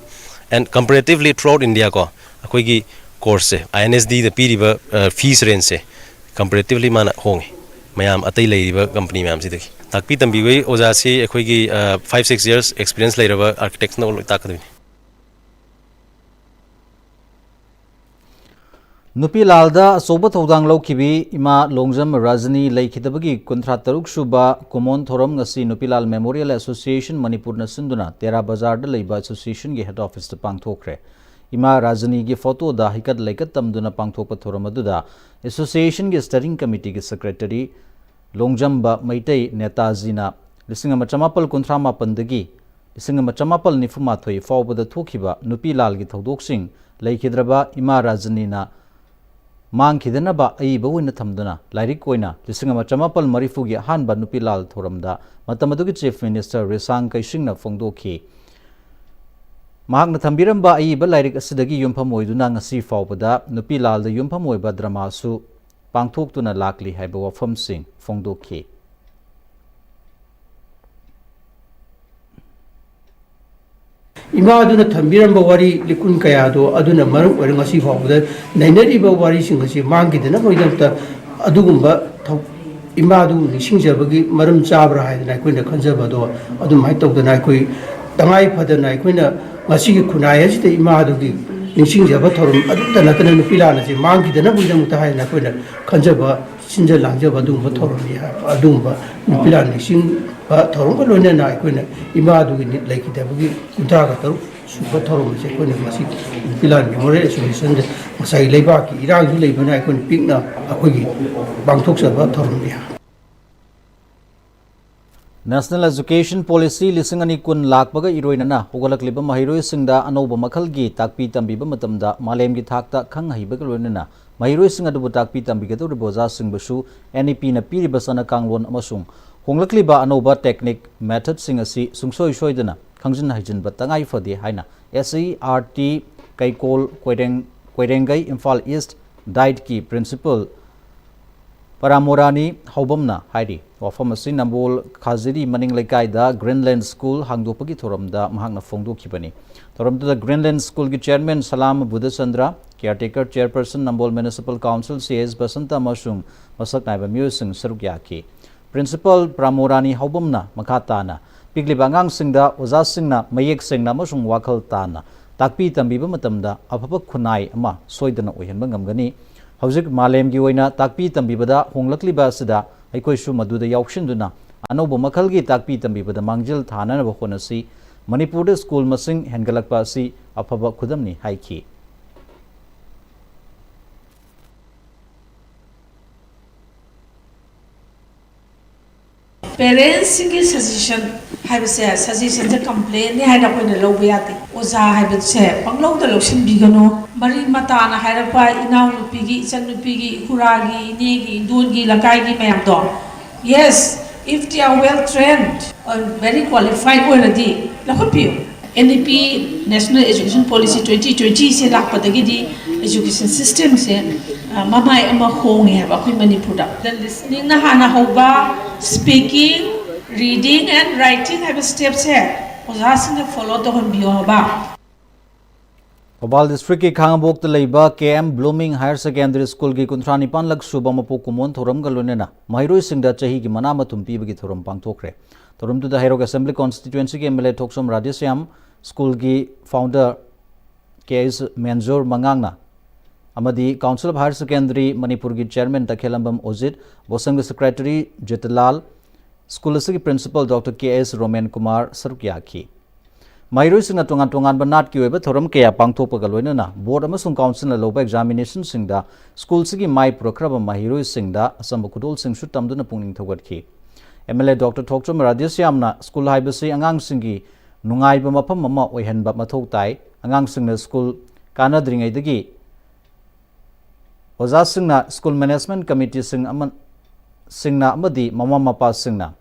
And comparatively throughout India ꯀꯣ, ꯑꯩꯈꯣꯏꯒꯤ ꯀꯣꯔꯁꯁꯦ, ꯑꯥꯏ ꯑꯦꯟ ꯑꯦꯁ ꯗꯤꯗ ꯄꯤꯔꯤꯕ ꯐꯤꯁ ꯔꯦꯟꯖꯁꯦ comparatively ꯃꯥꯅ ꯍꯣꯡꯉꯤ ꯃꯌꯥꯝ ꯑꯇꯩ ꯂꯩꯔꯤꯕ ꯀꯝꯄꯅꯤ ꯃꯌꯥꯝꯁꯤꯗꯒꯤ꯫ ꯇꯥꯛꯄꯤ ꯇꯝꯕꯤꯕꯒꯤ ꯑꯣꯖꯥꯁꯤ ꯑꯩꯈꯣꯏꯒꯤ five six years experience ꯂꯩꯔꯕ architectꯅ ꯂꯣꯏ ꯇꯥꯛꯀꯗꯣꯏꯅꯤ꯫ ꯅꯨꯄꯤ ꯂꯥꯜꯗ ꯑꯆꯧꯕ ꯊꯧꯗꯥꯡ ꯂꯧꯈꯤꯕꯤ ꯏꯃꯥ ꯂꯣꯡꯖꯝ ꯔꯖꯅꯤ ꯂꯩꯈꯤꯗꯕꯒꯤ ꯀꯨꯟꯊ꯭ꯔꯥ ꯇꯔꯨꯛ ꯁꯨꯕ ꯀꯨꯃꯣꯟ ꯊꯧꯔꯝ ꯉꯁꯤ ꯅꯨꯄꯤ ꯂꯥꯜ ꯃꯦꯃꯣꯔꯤꯌꯦꯜ ꯑꯦꯁꯣꯁꯤꯌꯦꯁꯟ ꯃꯅꯤꯄꯨꯔꯅ ꯁꯤꯟꯗꯨꯅ ꯇꯦꯔꯥ ꯕꯖꯥꯔꯗ ꯂꯩꯕ ꯑꯦꯁꯣꯁꯤꯌꯦꯁꯟꯒꯤ ꯍꯦꯗ ꯑꯣꯐꯤꯁꯇ ꯄꯥꯡꯊꯣꯛꯈ꯭ꯔꯦ꯫ ꯏꯃꯥ ꯔꯖꯅꯤꯒꯤ ꯐꯣꯇꯣꯗ ꯍꯩꯀꯠ ꯂꯩꯀꯠ ꯇꯝꯗꯨꯅ ꯄꯥꯡꯊꯣꯛꯄ ꯊꯧꯔꯝ ꯑꯗꯨꯗ ꯑꯦꯁꯣꯁꯤꯌꯦꯁꯟꯒꯤ ꯁ꯭ꯇꯦꯔꯤꯡ ꯀꯃꯤꯇꯤꯒꯤ ꯁꯦꯀ꯭ꯔꯦꯇꯔꯤ ꯂꯣꯡꯖꯝꯕ ꯃꯩꯇꯩ ꯅꯦꯇꯥꯖꯤꯅ ꯂꯤꯁꯤꯡ ꯑꯃ ꯆꯃꯥꯄꯜ ꯀꯨꯟꯊ꯭ꯔꯥ ꯃꯥꯄꯟꯗꯒꯤ ꯂꯤꯁꯤꯡ ꯑꯃ ꯆꯃꯥꯄꯜ ꯅꯤꯐꯨ ꯃꯥꯊꯣꯏ ꯐꯥꯎꯕꯗ ꯊꯣꯛꯈꯤꯕ ꯅꯨꯄꯤ ꯂꯥꯜꯒꯤ ꯊꯧꯗꯣꯛꯁꯤꯡ, ꯂꯩꯈꯤꯗ꯭ꯔꯕ ꯏꯃꯥ ꯔꯖꯅꯤꯅ ꯃꯥꯡꯈꯤꯗꯅꯕ ꯑꯏꯕ ꯑꯣꯏꯅ ꯊꯝꯗꯨꯅ ꯂꯥꯏꯔꯤꯛ ꯑꯣꯏꯅ ꯂꯤꯁꯤꯡ ꯑꯃ ꯆꯃꯥꯄꯜ ꯃꯔꯤꯐꯨꯒꯤ ꯑꯍꯥꯟꯕ ꯅꯨꯄꯤ ꯂꯥꯜ ꯊꯧꯔꯝꯗ ꯃꯇꯝ ꯑꯗꯨꯒꯤ ꯆꯤꯐ ꯃꯤꯅꯤꯁꯇꯔ ꯔꯤꯁꯥꯡ ꯀꯩꯁꯤꯡꯅ ꯐꯣꯡꯗꯣꯛꯈꯤ꯫ ꯃꯍꯥꯛꯅ ꯊꯝꯕꯤꯔꯝꯕ ꯑꯏꯕ ꯂꯥꯏꯔꯤꯛ ꯑꯁꯤꯗꯒꯤ ꯌꯨꯝꯐꯝ ꯑꯣꯏꯗꯨꯅ ꯉꯁꯤ ꯐꯥꯎꯕꯗ ꯅꯨꯄꯤ ꯂꯥꯜꯗ ꯌꯨꯝꯐꯝ ꯑꯣꯏꯕ ꯗ꯭ꯔꯃꯥꯁꯨ ꯄꯥꯡꯊꯣꯛꯇꯨꯅ ꯂꯥꯛꯂꯤ ꯍꯥꯏꯕ ꯋꯥꯐꯝꯁꯤꯡ ꯐꯣꯡꯗꯣꯛꯈꯤ꯫ ꯏꯃꯥꯗꯨꯅ ꯊꯝꯕꯤꯔꯝꯕ ꯋꯥꯔꯤ ꯂꯤꯀꯨꯟ ꯀꯌꯥꯗꯣ ꯑꯗꯨꯅ ꯃꯔꯝ ꯑꯣꯏꯔꯒ ꯉꯁꯤ ꯐꯥꯎꯕꯗ ꯅꯩꯅꯔꯤꯕ ꯋꯥꯔꯤꯁꯤꯡ ꯑꯁꯤ ꯃꯥꯡꯈꯤꯗꯅꯕꯒꯤꯗꯃꯛꯇ ꯑꯗꯨꯒꯨꯝꯕ ꯊꯧ-, ꯏꯃꯥꯗꯨ ꯅꯤꯡꯁꯤꯡꯖꯕꯒꯤ ꯃꯔꯝ ꯆꯥꯕ꯭ꯔꯥ ꯍꯥꯏꯗꯅ ꯑꯩꯈꯣꯏꯅ ꯈꯟꯖꯕꯗꯣ ꯑꯗꯨꯃꯥꯏꯅ ꯇꯧꯗꯅ ꯑꯩꯈꯣꯏ ꯇꯉꯥꯏ ꯐꯗꯅ ꯑꯩꯈꯣꯏꯅ ꯉꯁꯤꯒꯤ ꯈꯨꯟꯅꯥꯏ ꯑꯁꯤꯗ ꯏꯃꯥꯗꯨꯒꯤ ꯅꯤꯡꯁꯤꯡꯖꯕ ꯊꯧꯔꯝ ꯑꯗꯨꯇ ꯅꯠꯇꯅ ꯅꯨꯄꯤ ꯂꯥꯟ ꯑꯁꯤ ꯃꯥꯡꯈꯤꯗꯅꯕꯒꯤꯗꯃꯛꯇ ꯍꯥꯏꯗꯅ ꯑꯩꯈꯣꯏꯅ ꯈꯟꯖꯕ ꯁꯤꯟꯖ ꯂꯥꯡꯖꯕ ꯑꯗꯨꯒꯨꯝꯕ ꯊꯧꯔꯝꯅꯤ ꯍꯥꯏꯕ, ꯑꯗꯨꯒꯨꯝꯕ ꯅꯨꯄꯤ ꯂꯥꯟ ꯅꯤꯡꯁꯤꯡꯕ ꯊꯧꯔꯝꯒ ꯂꯣꯏꯅꯅ ꯑꯩꯈꯣꯏꯅ ꯏꯃꯥꯗꯨꯒꯤ ꯅꯤꯠ ꯂꯩꯈꯤꯗꯕꯒꯤ ꯀꯨꯟꯊ꯭ꯔꯥꯒ ꯇꯔꯨꯛ ꯁꯨꯕ ꯊꯧꯔꯝ ꯑꯁꯦ ꯑꯩꯈꯣꯏꯅ ꯉꯁꯤ ꯅꯨꯄꯤ ꯂꯥꯟ ꯃꯦꯃꯣꯔꯤꯌꯦꯜ ꯑꯦꯁꯣꯁꯤꯌꯦꯁꯟꯗ ꯉꯁꯥꯏ ꯂꯩꯕꯥꯛꯀꯤ ꯏꯔꯥꯡꯁꯨ ꯂꯩꯕꯅ ꯑꯩꯈꯣꯏꯅ ꯄꯤꯛꯅ ꯑꯩꯈꯣꯏꯒꯤ ꯄꯥꯡꯊꯣꯛꯆꯕ ꯊꯧꯔꯝꯅꯤ꯫ National Education Policy ꯂꯤꯁꯤꯡ ꯑꯅꯤ ꯀꯨꯟ ꯂꯥꯛꯄꯒ ꯏꯔꯣꯏꯅꯅ ꯍꯧꯒꯠꯂꯛꯂꯤꯕ ꯃꯍꯩꯔꯣꯏꯁꯤꯡꯗ ꯑꯅꯧꯕ ꯃꯈꯜꯒꯤ ꯇꯥꯛꯄꯤ ꯇꯝꯕꯤꯕ ꯃꯇꯝꯗ ꯃꯥꯂꯦꯝꯒꯤ ꯊꯥꯛꯇ ꯈꯪ ꯍꯩꯕꯒ ꯂꯣꯏꯅꯅ ꯃꯍꯩꯔꯣꯏꯁꯤꯡ ꯑꯗꯨꯕꯨ ꯇꯥꯛꯄꯤ ꯇꯝꯕꯤꯒꯗꯧꯔꯤꯕ ꯑꯣꯖꯥꯁꯤꯡꯕꯨꯁꯨ N E Pꯅ ꯄꯤꯔꯤꯕ ꯆꯠꯅ ꯀꯥꯡꯂꯣꯟ ꯑꯃꯁꯨꯡ ꯍꯣꯡꯂꯛꯂꯤꯕ ꯑꯅꯧꯕ technique methodꯁꯤꯡ ꯑꯁꯤ ꯁꯨꯡꯁꯣꯏ ꯁꯣꯏꯗꯅ ꯈꯪꯖꯤꯟ ꯍꯩꯖꯤꯟꯕ ꯇꯉꯥꯏ ꯐꯗꯦ ꯍꯥꯏꯅ S E R T ꯀꯩꯀꯣꯜ Koireng-, ꯀꯣꯏꯔꯦꯡꯒꯩ Imphal ꯏꯁ ꯗꯥꯏꯠꯀꯤ principal ꯄꯔꯥꯃꯣꯔꯥꯅꯤ ꯍꯧꯕꯝꯅ ꯍꯥꯏꯔꯤ꯫ ꯋꯥꯐꯝ ꯑꯁꯤ ꯅꯝꯕꯣꯜ ꯈꯥꯖꯤꯔꯤ ꯃꯅꯤꯡ ꯂꯩꯀꯥꯏꯗ Greenland School ꯍꯥꯡꯗꯣꯛꯄꯒꯤ ꯊꯧꯔꯝꯗ ꯃꯍꯥꯛꯅ ꯐꯣꯡꯗꯣꯛꯈꯤꯕꯅꯤ꯫ ꯊꯧꯔꯝꯗꯨꯗ Greenland Schoolꯒꯤ chairman ꯁꯂꯥꯝ ꯕꯨꯙꯆꯟꯗ꯭ꯔ, caretaker chairperson ꯅꯝꯕꯣꯜ Municipal Council C S Basanta ꯑꯃꯁꯨꯡ ꯃꯁꯛ ꯅꯥꯏꯕ ꯃꯤꯑꯣꯏꯁꯤꯡ ꯁꯔꯨꯛ ꯌꯥꯈꯤ꯫ Principal ꯄ꯭ꯔꯥꯃꯣꯔꯥꯅꯤ ꯍꯧꯕꯝꯅ ꯃꯈꯥ ꯇꯥꯅ ꯄꯤꯛꯂꯤꯕ ꯑꯉꯥꯡꯁꯤꯡꯗ ꯑꯣꯖꯥꯁꯤꯡꯅ ꯃꯌꯦꯛ ꯁꯦꯡꯅ ꯑꯃꯁꯨꯡ ꯋꯥꯈꯜ ꯇꯥꯅ ꯇꯥꯛꯄꯤ ꯇꯝꯕꯤꯕ ꯃꯇꯝꯗ ꯑꯐꯕ ꯈꯨꯟꯅꯥꯏ ꯑꯃ ꯁꯣꯏꯗꯅ ꯑꯣꯏꯍꯟꯕ ꯉꯝꯒꯅꯤ꯫ ꯍꯧꯖꯤꯛ ꯃꯥꯂꯦꯝꯒꯤ ꯑꯣꯏꯅ ꯇꯥꯛꯄꯤ ꯇꯝꯕꯤꯕꯗ ꯍꯣꯡꯂꯛꯂꯤꯕ ꯑꯁꯤꯗ ꯑꯩꯈꯣꯏꯁꯨ ꯃꯗꯨꯗ ꯌꯥꯎꯁꯤꯟꯗꯨꯅ ꯑꯅꯧꯕ ꯃꯈꯜꯒꯤ ꯇꯥꯛꯄꯤ ꯇꯝꯕꯤꯕꯗ ꯃꯥꯡꯖꯤꯜ ꯊꯥꯅꯅꯕ ꯍꯣꯠꯅꯁꯤ꯫ ꯃꯅꯤꯄꯨꯔꯗ school ꯃꯁꯤꯡ ꯍꯦꯟꯒꯠꯂꯛꯄ ꯑꯁꯤ ꯑꯐꯕ ꯈꯨꯗꯝꯅꯤ ꯍꯥꯏꯈꯤ꯫ Parentsꯁꯤꯡꯒꯤ suggestion ꯍꯥꯏꯕꯁꯦ, suggestionꯁꯦ complainꯅꯤ ꯍꯥꯏꯅ ꯑꯩꯈꯣꯏꯅ ꯂꯧꯕ ꯌꯥꯗꯦ꯫ ꯑꯣꯖꯥ ꯍꯥꯏꯕꯁꯦ ꯄꯪꯂꯧꯗ ꯂꯧꯁꯤꯟꯕꯤꯒꯅꯨ꯫ ꯃꯔꯤ ꯃꯇꯥꯅ ꯍꯥꯏꯔꯛꯄ ꯏꯅꯥꯎꯅꯨꯄꯤꯒꯤ, ꯏꯆꯟꯅꯨꯄꯤꯒꯤ, ꯏꯈꯨꯔꯥꯒꯤ, ꯏꯅꯦꯒꯤ, ꯏꯟꯗꯣꯟꯒꯤ, ꯂꯩꯀꯥꯏꯒꯤ ꯃꯌꯥꯝꯗꯣ, yes, if they are well trained and very qualified ꯑꯣꯏꯔꯗꯤ ꯂꯧꯈꯠꯄꯤꯌꯨ꯫ N E P, National Education Policy twenty twentyꯁꯦ ꯂꯥꯛꯄꯗꯒꯤꯗꯤ education systemꯁꯦ, ꯑ, ꯃꯃꯥꯏ ꯑꯃ ꯍꯣꯡꯉꯦ ꯍꯥꯏꯕ ꯑꯩꯈꯣꯏ ꯃꯅꯤꯄꯨꯔꯗ꯫ The listeningꯅ ꯍꯥꯟꯅ ꯍꯧꯕ, speaking, reading and writing ꯍꯥꯏꯕ stepꯁꯦ ꯑꯣꯖꯥꯁꯤꯡꯅ follow ꯇꯧꯍꯟꯕꯤꯌꯣ ꯍꯥꯏꯕ꯫ ꯊꯧꯕꯥꯜ districtꯀꯤ ꯈꯥꯉꯕꯣꯛꯇ ꯂꯩꯕ K M Blooming Higher Secondary Schoolꯒꯤ ꯀꯨꯟꯊ꯭ꯔꯥ ꯅꯤꯄꯥꯟꯂꯛ ꯁꯨꯕ ꯃꯄꯣꯛ ꯀꯨꯝꯑꯣꯟ ꯊꯧꯔꯝꯒ ꯂꯣꯏꯅꯅ ꯃꯍꯩꯔꯣꯏꯁꯤꯡꯗ ꯆꯍꯤꯒꯤ ꯃꯅꯥ ꯃꯊꯨꯝ ꯄꯤꯕꯒꯤ ꯊꯧꯔꯝ ꯄꯥꯡꯊꯣꯛꯈ꯭ꯔꯦ꯫ ꯊꯧꯔꯝꯗꯨꯗ ꯍꯩꯔꯣꯛ Assembly Constituencyꯒꯤ M L A Thokchom Radheshyam, schoolꯒꯤ founder K S ꯃꯦꯟꯖꯣꯔ ꯃꯉꯥꯡꯅ ꯑꯃꯗꯤ Council of Higher Secondary ꯃꯅꯤꯄꯨꯔꯒꯤ Chairman ꯇꯈꯦꯜꯂꯝꯕꯝ ꯑꯣꯖꯤꯠ, ꯕꯣꯁꯪꯒ Secretary ꯖꯤꯠꯂꯥꯜ, ꯁ꯭ꯀꯨꯜ ꯑꯁꯤꯒꯤ Principal Doctor K S Roman Kumar ꯁꯔꯨꯛ ꯌꯥꯈꯤ꯫ ꯃꯍꯩꯔꯣꯏꯁꯤꯡꯅ ꯇꯣꯉꯥꯟ ꯇꯣꯉꯥꯟꯕ ꯅꯥꯠꯀꯤ ꯑꯣꯏꯕ ꯊꯧꯔꯝ ꯀꯌꯥ ꯄꯥꯡꯊꯣꯛꯄꯒ ꯂꯣꯏꯅꯅ Board ꯑꯃꯁꯨꯡ Councilꯅ ꯂꯧꯕ examinationꯁꯤꯡꯗ ꯁ꯭ꯀꯨꯜꯁꯤꯒꯤ ꯃꯥꯏ ꯄꯨꯔꯛꯈ꯭ꯔꯕ ꯃꯍꯩꯔꯣꯏꯁꯤꯡꯗ ꯑꯆꯝꯕ ꯈꯨꯗꯣꯜꯁꯤꯡꯁꯨ ꯇꯝꯗꯨꯅ ꯄꯨꯛꯅꯤꯡ ꯊꯧꯒꯠꯈꯤ꯫ M L A Doctor Thokchom ꯔꯥꯙꯦꯁ꯭ꯌꯥꯝꯅ ꯁ꯭ꯀꯨꯜ ꯍꯥꯏꯕꯁꯤ ꯑꯉꯥꯡꯁꯤꯡꯒꯤ ꯅꯨꯡꯉꯥꯏꯕ ꯃꯐꯝ ꯑꯃ ꯑꯣꯏꯍꯟꯕ ꯃꯊꯧ ꯇꯥꯏ꯫ ꯑꯉꯥꯡꯁꯤꯡꯅ ꯁ꯭ꯀꯨꯜ ꯀꯥꯅꯗ꯭ꯔꯤꯉꯩꯗꯒꯤ ꯑꯣꯖꯥꯁꯤꯡꯅ, ꯁ꯭ꯀꯨꯜ management committeeꯁꯤꯡ ꯑꯃ, ꯁꯤꯡꯅ ꯑꯃꯗꯤ ꯃꯃꯥ ꯃꯄꯥꯁꯤꯡꯅ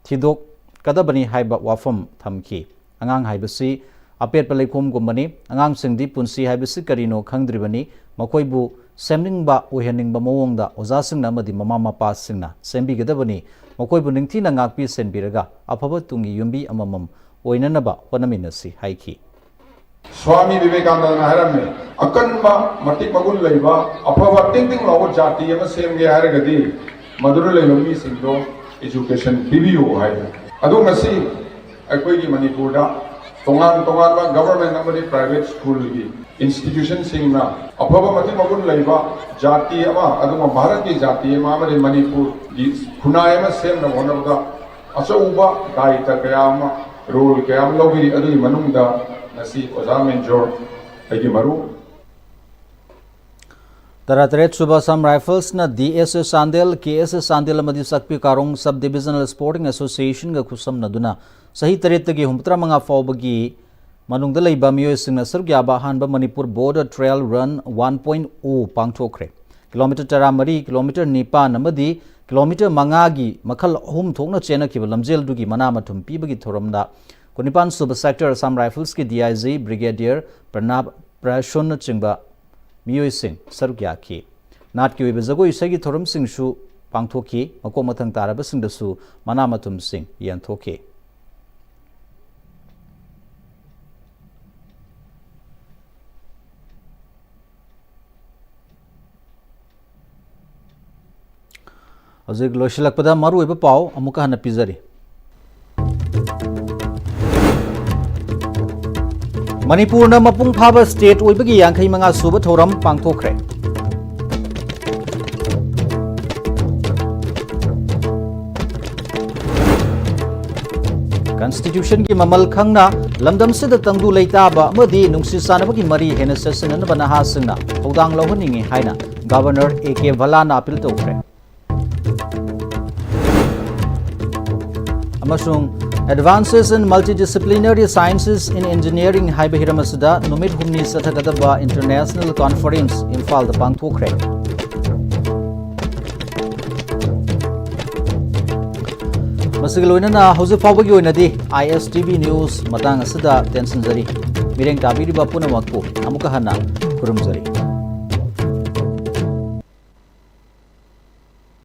ꯊꯤꯗꯣꯛꯀꯗꯕꯅꯤ ꯍꯥꯏꯕ ꯋꯥꯐꯝ ꯊꯝꯈꯤ꯫ ꯑꯉꯥꯡ ꯍꯥꯏꯕꯁꯤ ꯑꯄꯦꯠꯄ ꯂꯩꯈꯣꯝꯒꯨꯝꯕꯅꯤ꯫ ꯑꯉꯥꯡꯁꯤꯡꯗꯤ ꯄꯨꯟꯁꯤ ꯍꯥꯏꯕꯁꯤ ꯀꯔꯤꯅꯣ ꯈꯪꯗ꯭ꯔꯤꯕꯅꯤ꯫ ꯃꯈꯣꯏꯕꯨ ꯁꯦꯝꯅꯤꯡꯕ, ꯑꯣꯏꯍꯟꯅꯤꯡꯕ ꯃꯑꯣꯡꯗ ꯑꯣꯖꯥꯁꯤꯡꯅ ꯑꯃꯗꯤ ꯃꯃꯥ ꯃꯄꯥꯁꯤꯡꯅ ꯁꯦꯝꯕꯤꯒꯗꯕꯅꯤ꯫ ꯃꯈꯣꯏꯕꯨ ꯅꯤꯡꯊꯤꯅ ꯉꯥꯛꯄꯤ ꯁꯦꯟꯕꯤꯔꯒ ꯑꯐꯕ ꯇꯨꯡꯒꯤ ꯌꯨꯝꯕꯤ ꯑꯃꯃꯝ ꯑꯣꯏꯅꯅꯕ ꯍꯣꯠꯅꯃꯤꯟꯅꯁꯤ ꯍꯥꯏꯈꯤ꯫ ꯁ꯭ꯋꯥꯃꯤ ꯕꯤꯕꯦꯀꯥꯅꯟꯗꯅ ꯍꯥꯏꯔꯝꯃꯤ, "ꯑꯀꯟꯕ, ꯃꯇꯤꯛ ꯃꯒꯨꯟ ꯂꯩꯕ, ꯑꯐꯕ ꯇꯤꯡ ꯇꯤꯡ ꯂꯥꯎꯕ ꯖꯥꯇꯤ ꯑꯃ ꯁꯦꯝꯒꯦ ꯍꯥꯏꯔꯒꯗꯤ ꯃꯗꯨꯗ ꯂꯩꯕ ꯃꯤꯁꯤꯡꯗꯣ education ꯄꯤꯕꯤꯌꯨ" ꯍꯥꯏꯅ꯫ ꯑꯗꯣ ꯉꯁꯤ ꯑꯩꯈꯣꯏꯒꯤ ꯃꯅꯤꯄꯨꯔꯗ ꯇꯣꯉꯥꯟ ꯇꯣꯉꯥꯟꯕ government ꯑꯃꯗꯤ private schoolꯒꯤ institutionꯁꯤꯡꯅ ꯑꯐꯕ, ꯃꯇꯤꯛ ꯃꯒꯨꯟ ꯂꯩꯕ ꯖꯥꯇꯤ ꯑꯃ, ꯑꯗꯨꯒ ꯚꯥꯔꯠꯀꯤ ꯖꯥꯇꯤ ꯑꯃ ꯑꯃꯗꯤ ꯃꯅꯤꯄꯨꯔꯒꯤ ꯈꯨꯟꯅꯥꯏ ꯑꯃ ꯁꯦꯝꯅꯕ ꯍꯣꯠꯅꯕꯗ ꯑꯆꯧꯕ ꯗꯥꯌꯤꯇ꯭ꯋ ꯀꯌꯥ ꯑꯃ, role ꯀꯌꯥ ꯑꯃ ꯂꯧꯕꯤꯔꯤ꯫ ꯑꯗꯨꯒꯤ ꯃꯅꯨꯡꯗ ꯉꯁꯤ ꯑꯣꯖꯥ ꯃꯦꯟꯖꯣꯔ ꯑꯩꯒꯤ ꯃꯔꯨꯞ꯫ ꯇꯔꯥꯇꯔꯦꯠ ꯁꯨꯕ Assam Riflesꯅ D S A Chandel, K S A Chandel ꯑꯃꯗꯤ ꯆꯛꯄꯤ ꯀꯥꯔꯣꯡ Sub Divisional Sporting Associationꯒ ꯈꯨꯠꯁꯝꯅꯗꯨꯅ ꯆꯍꯤ ꯇꯔꯦꯠꯇꯒꯤ ꯍꯨꯝꯐꯨꯇꯔꯥ ꯃꯉꯥ ꯐꯥꯎꯕꯒꯤ ꯃꯅꯨꯡꯗ ꯂꯩꯕ ꯃꯤꯑꯣꯏꯁꯤꯡꯅ ꯁꯔꯨꯛ ꯌꯥꯕ ꯑꯍꯥꯟꯕ Manipur Border Trail Run one point O ꯄꯥꯡꯊꯣꯛꯈ꯭ꯔꯦ꯫ Kilometre ꯇꯔꯥꯃꯔꯤ, kilometre ꯅꯤꯄꯥꯟ ꯑꯃꯗꯤ kilometre ꯃꯉꯥꯒꯤ ꯃꯈꯜ ꯑꯍꯨꯝ ꯊꯣꯛꯅ ꯆꯦꯟꯅꯈꯤꯕ ꯂꯝꯖꯦꯜꯗꯨꯒꯤ ꯃꯅꯥ ꯃꯊꯨꯝ ꯄꯤꯕꯒꯤ ꯊꯧꯔꯝꯗ ꯀꯨꯟꯅꯤꯄꯥꯟ ꯁꯨꯕ Sector Assam Riflesꯀꯤ D I G Brigadier ꯄ꯭ꯔꯅꯥꯕ ꯄ꯭ꯔꯁꯣꯟꯅꯆꯤꯡꯕ ꯃꯤꯑꯣꯏꯁꯤꯡ ꯁꯔꯨꯛ ꯌꯥꯈꯤ꯫ ꯅꯥꯠꯀꯤ ꯑꯣꯏꯕ ꯖꯒꯣꯏ ꯏꯁꯩꯒꯤ ꯊꯧꯔꯝꯁꯤꯡꯁꯨ ꯄꯥꯡꯊꯣꯛꯈꯤ꯫ ꯃꯀꯣꯛ ꯃꯊꯪ ꯇꯥꯔꯕꯁꯤꯡꯗꯁꯨ ꯃꯅꯥ ꯃꯊꯨꯝꯁꯤꯡ ꯌꯦꯟꯊꯣꯛꯈꯤ꯫ ꯍꯧꯖꯤꯛ ꯂꯣꯏꯁꯤꯜꯂꯛꯄꯗ ꯃꯔꯨꯑꯣꯏꯕ ꯄꯥꯎ ꯑꯃꯨꯛꯀ ꯍꯟꯅ ꯄꯤꯖꯔꯤ꯫ ꯃꯅꯤꯄꯨꯔꯅ ꯃꯄꯨꯡ ꯐꯥꯕ state ꯑꯣꯏꯕꯒꯤ ꯌꯥꯡꯈꯩ ꯃꯉꯥ ꯁꯨꯕ ꯊꯧꯔꯝ ꯄꯥꯡꯊꯣꯛꯈ꯭ꯔꯦ꯫ Constitutionꯒꯤ ꯃꯃꯜ ꯈꯪꯅ ꯂꯝꯗꯝꯁꯤꯗ ꯇꯪꯗꯨ ꯂꯩꯇꯥꯕ ꯑꯃꯗꯤ ꯅꯨꯡꯁꯤ ꯆꯥꯟꯅꯕꯒꯤ ꯃꯔꯤ ꯍꯦꯟꯅ ꯆꯦꯠꯁꯤꯟꯅꯅꯕ ꯅꯍꯥꯁꯤꯡꯅ ꯊꯧꯗꯥꯡ ꯂꯧꯍꯟꯅꯤꯡꯏ ꯍꯥꯏꯅ Governor A K Bhalla ꯅ appeal ꯇꯧꯈ꯭ꯔꯦ꯫ ꯑꯃꯁꯨꯡ Advances in Multidisciplinary Sciences in Engineering ꯍꯥꯏꯕ ꯍꯤꯔꯝ ꯑꯁꯤꯗ ꯅꯨꯃꯤꯠ ꯍꯨꯝꯅꯤ ꯆꯠꯊꯒꯗꯕ international conference ꯏꯝꯐꯥꯜꯗ ꯄꯥꯡꯊꯣꯛꯈ꯭ꯔꯦ꯫ ꯃꯁꯤꯒ ꯂꯣꯏꯅꯅ ꯍꯧꯖꯤꯛ ꯐꯥꯎꯕꯒꯤ ꯑꯣꯏꯅꯗꯤ I S T V news ꯃꯇꯥꯡ ꯑꯁꯤꯗ ꯇꯦꯟꯁꯤꯟꯖꯔꯤ꯫ ꯃꯤꯠꯌꯦꯡ ꯇꯥꯕꯤꯔꯤꯕ ꯄꯨꯝꯅꯃꯛꯄꯨ ꯑꯃꯨꯛꯀ ꯍꯟꯅ ꯈꯨꯔꯨꯝꯖꯔꯤ꯫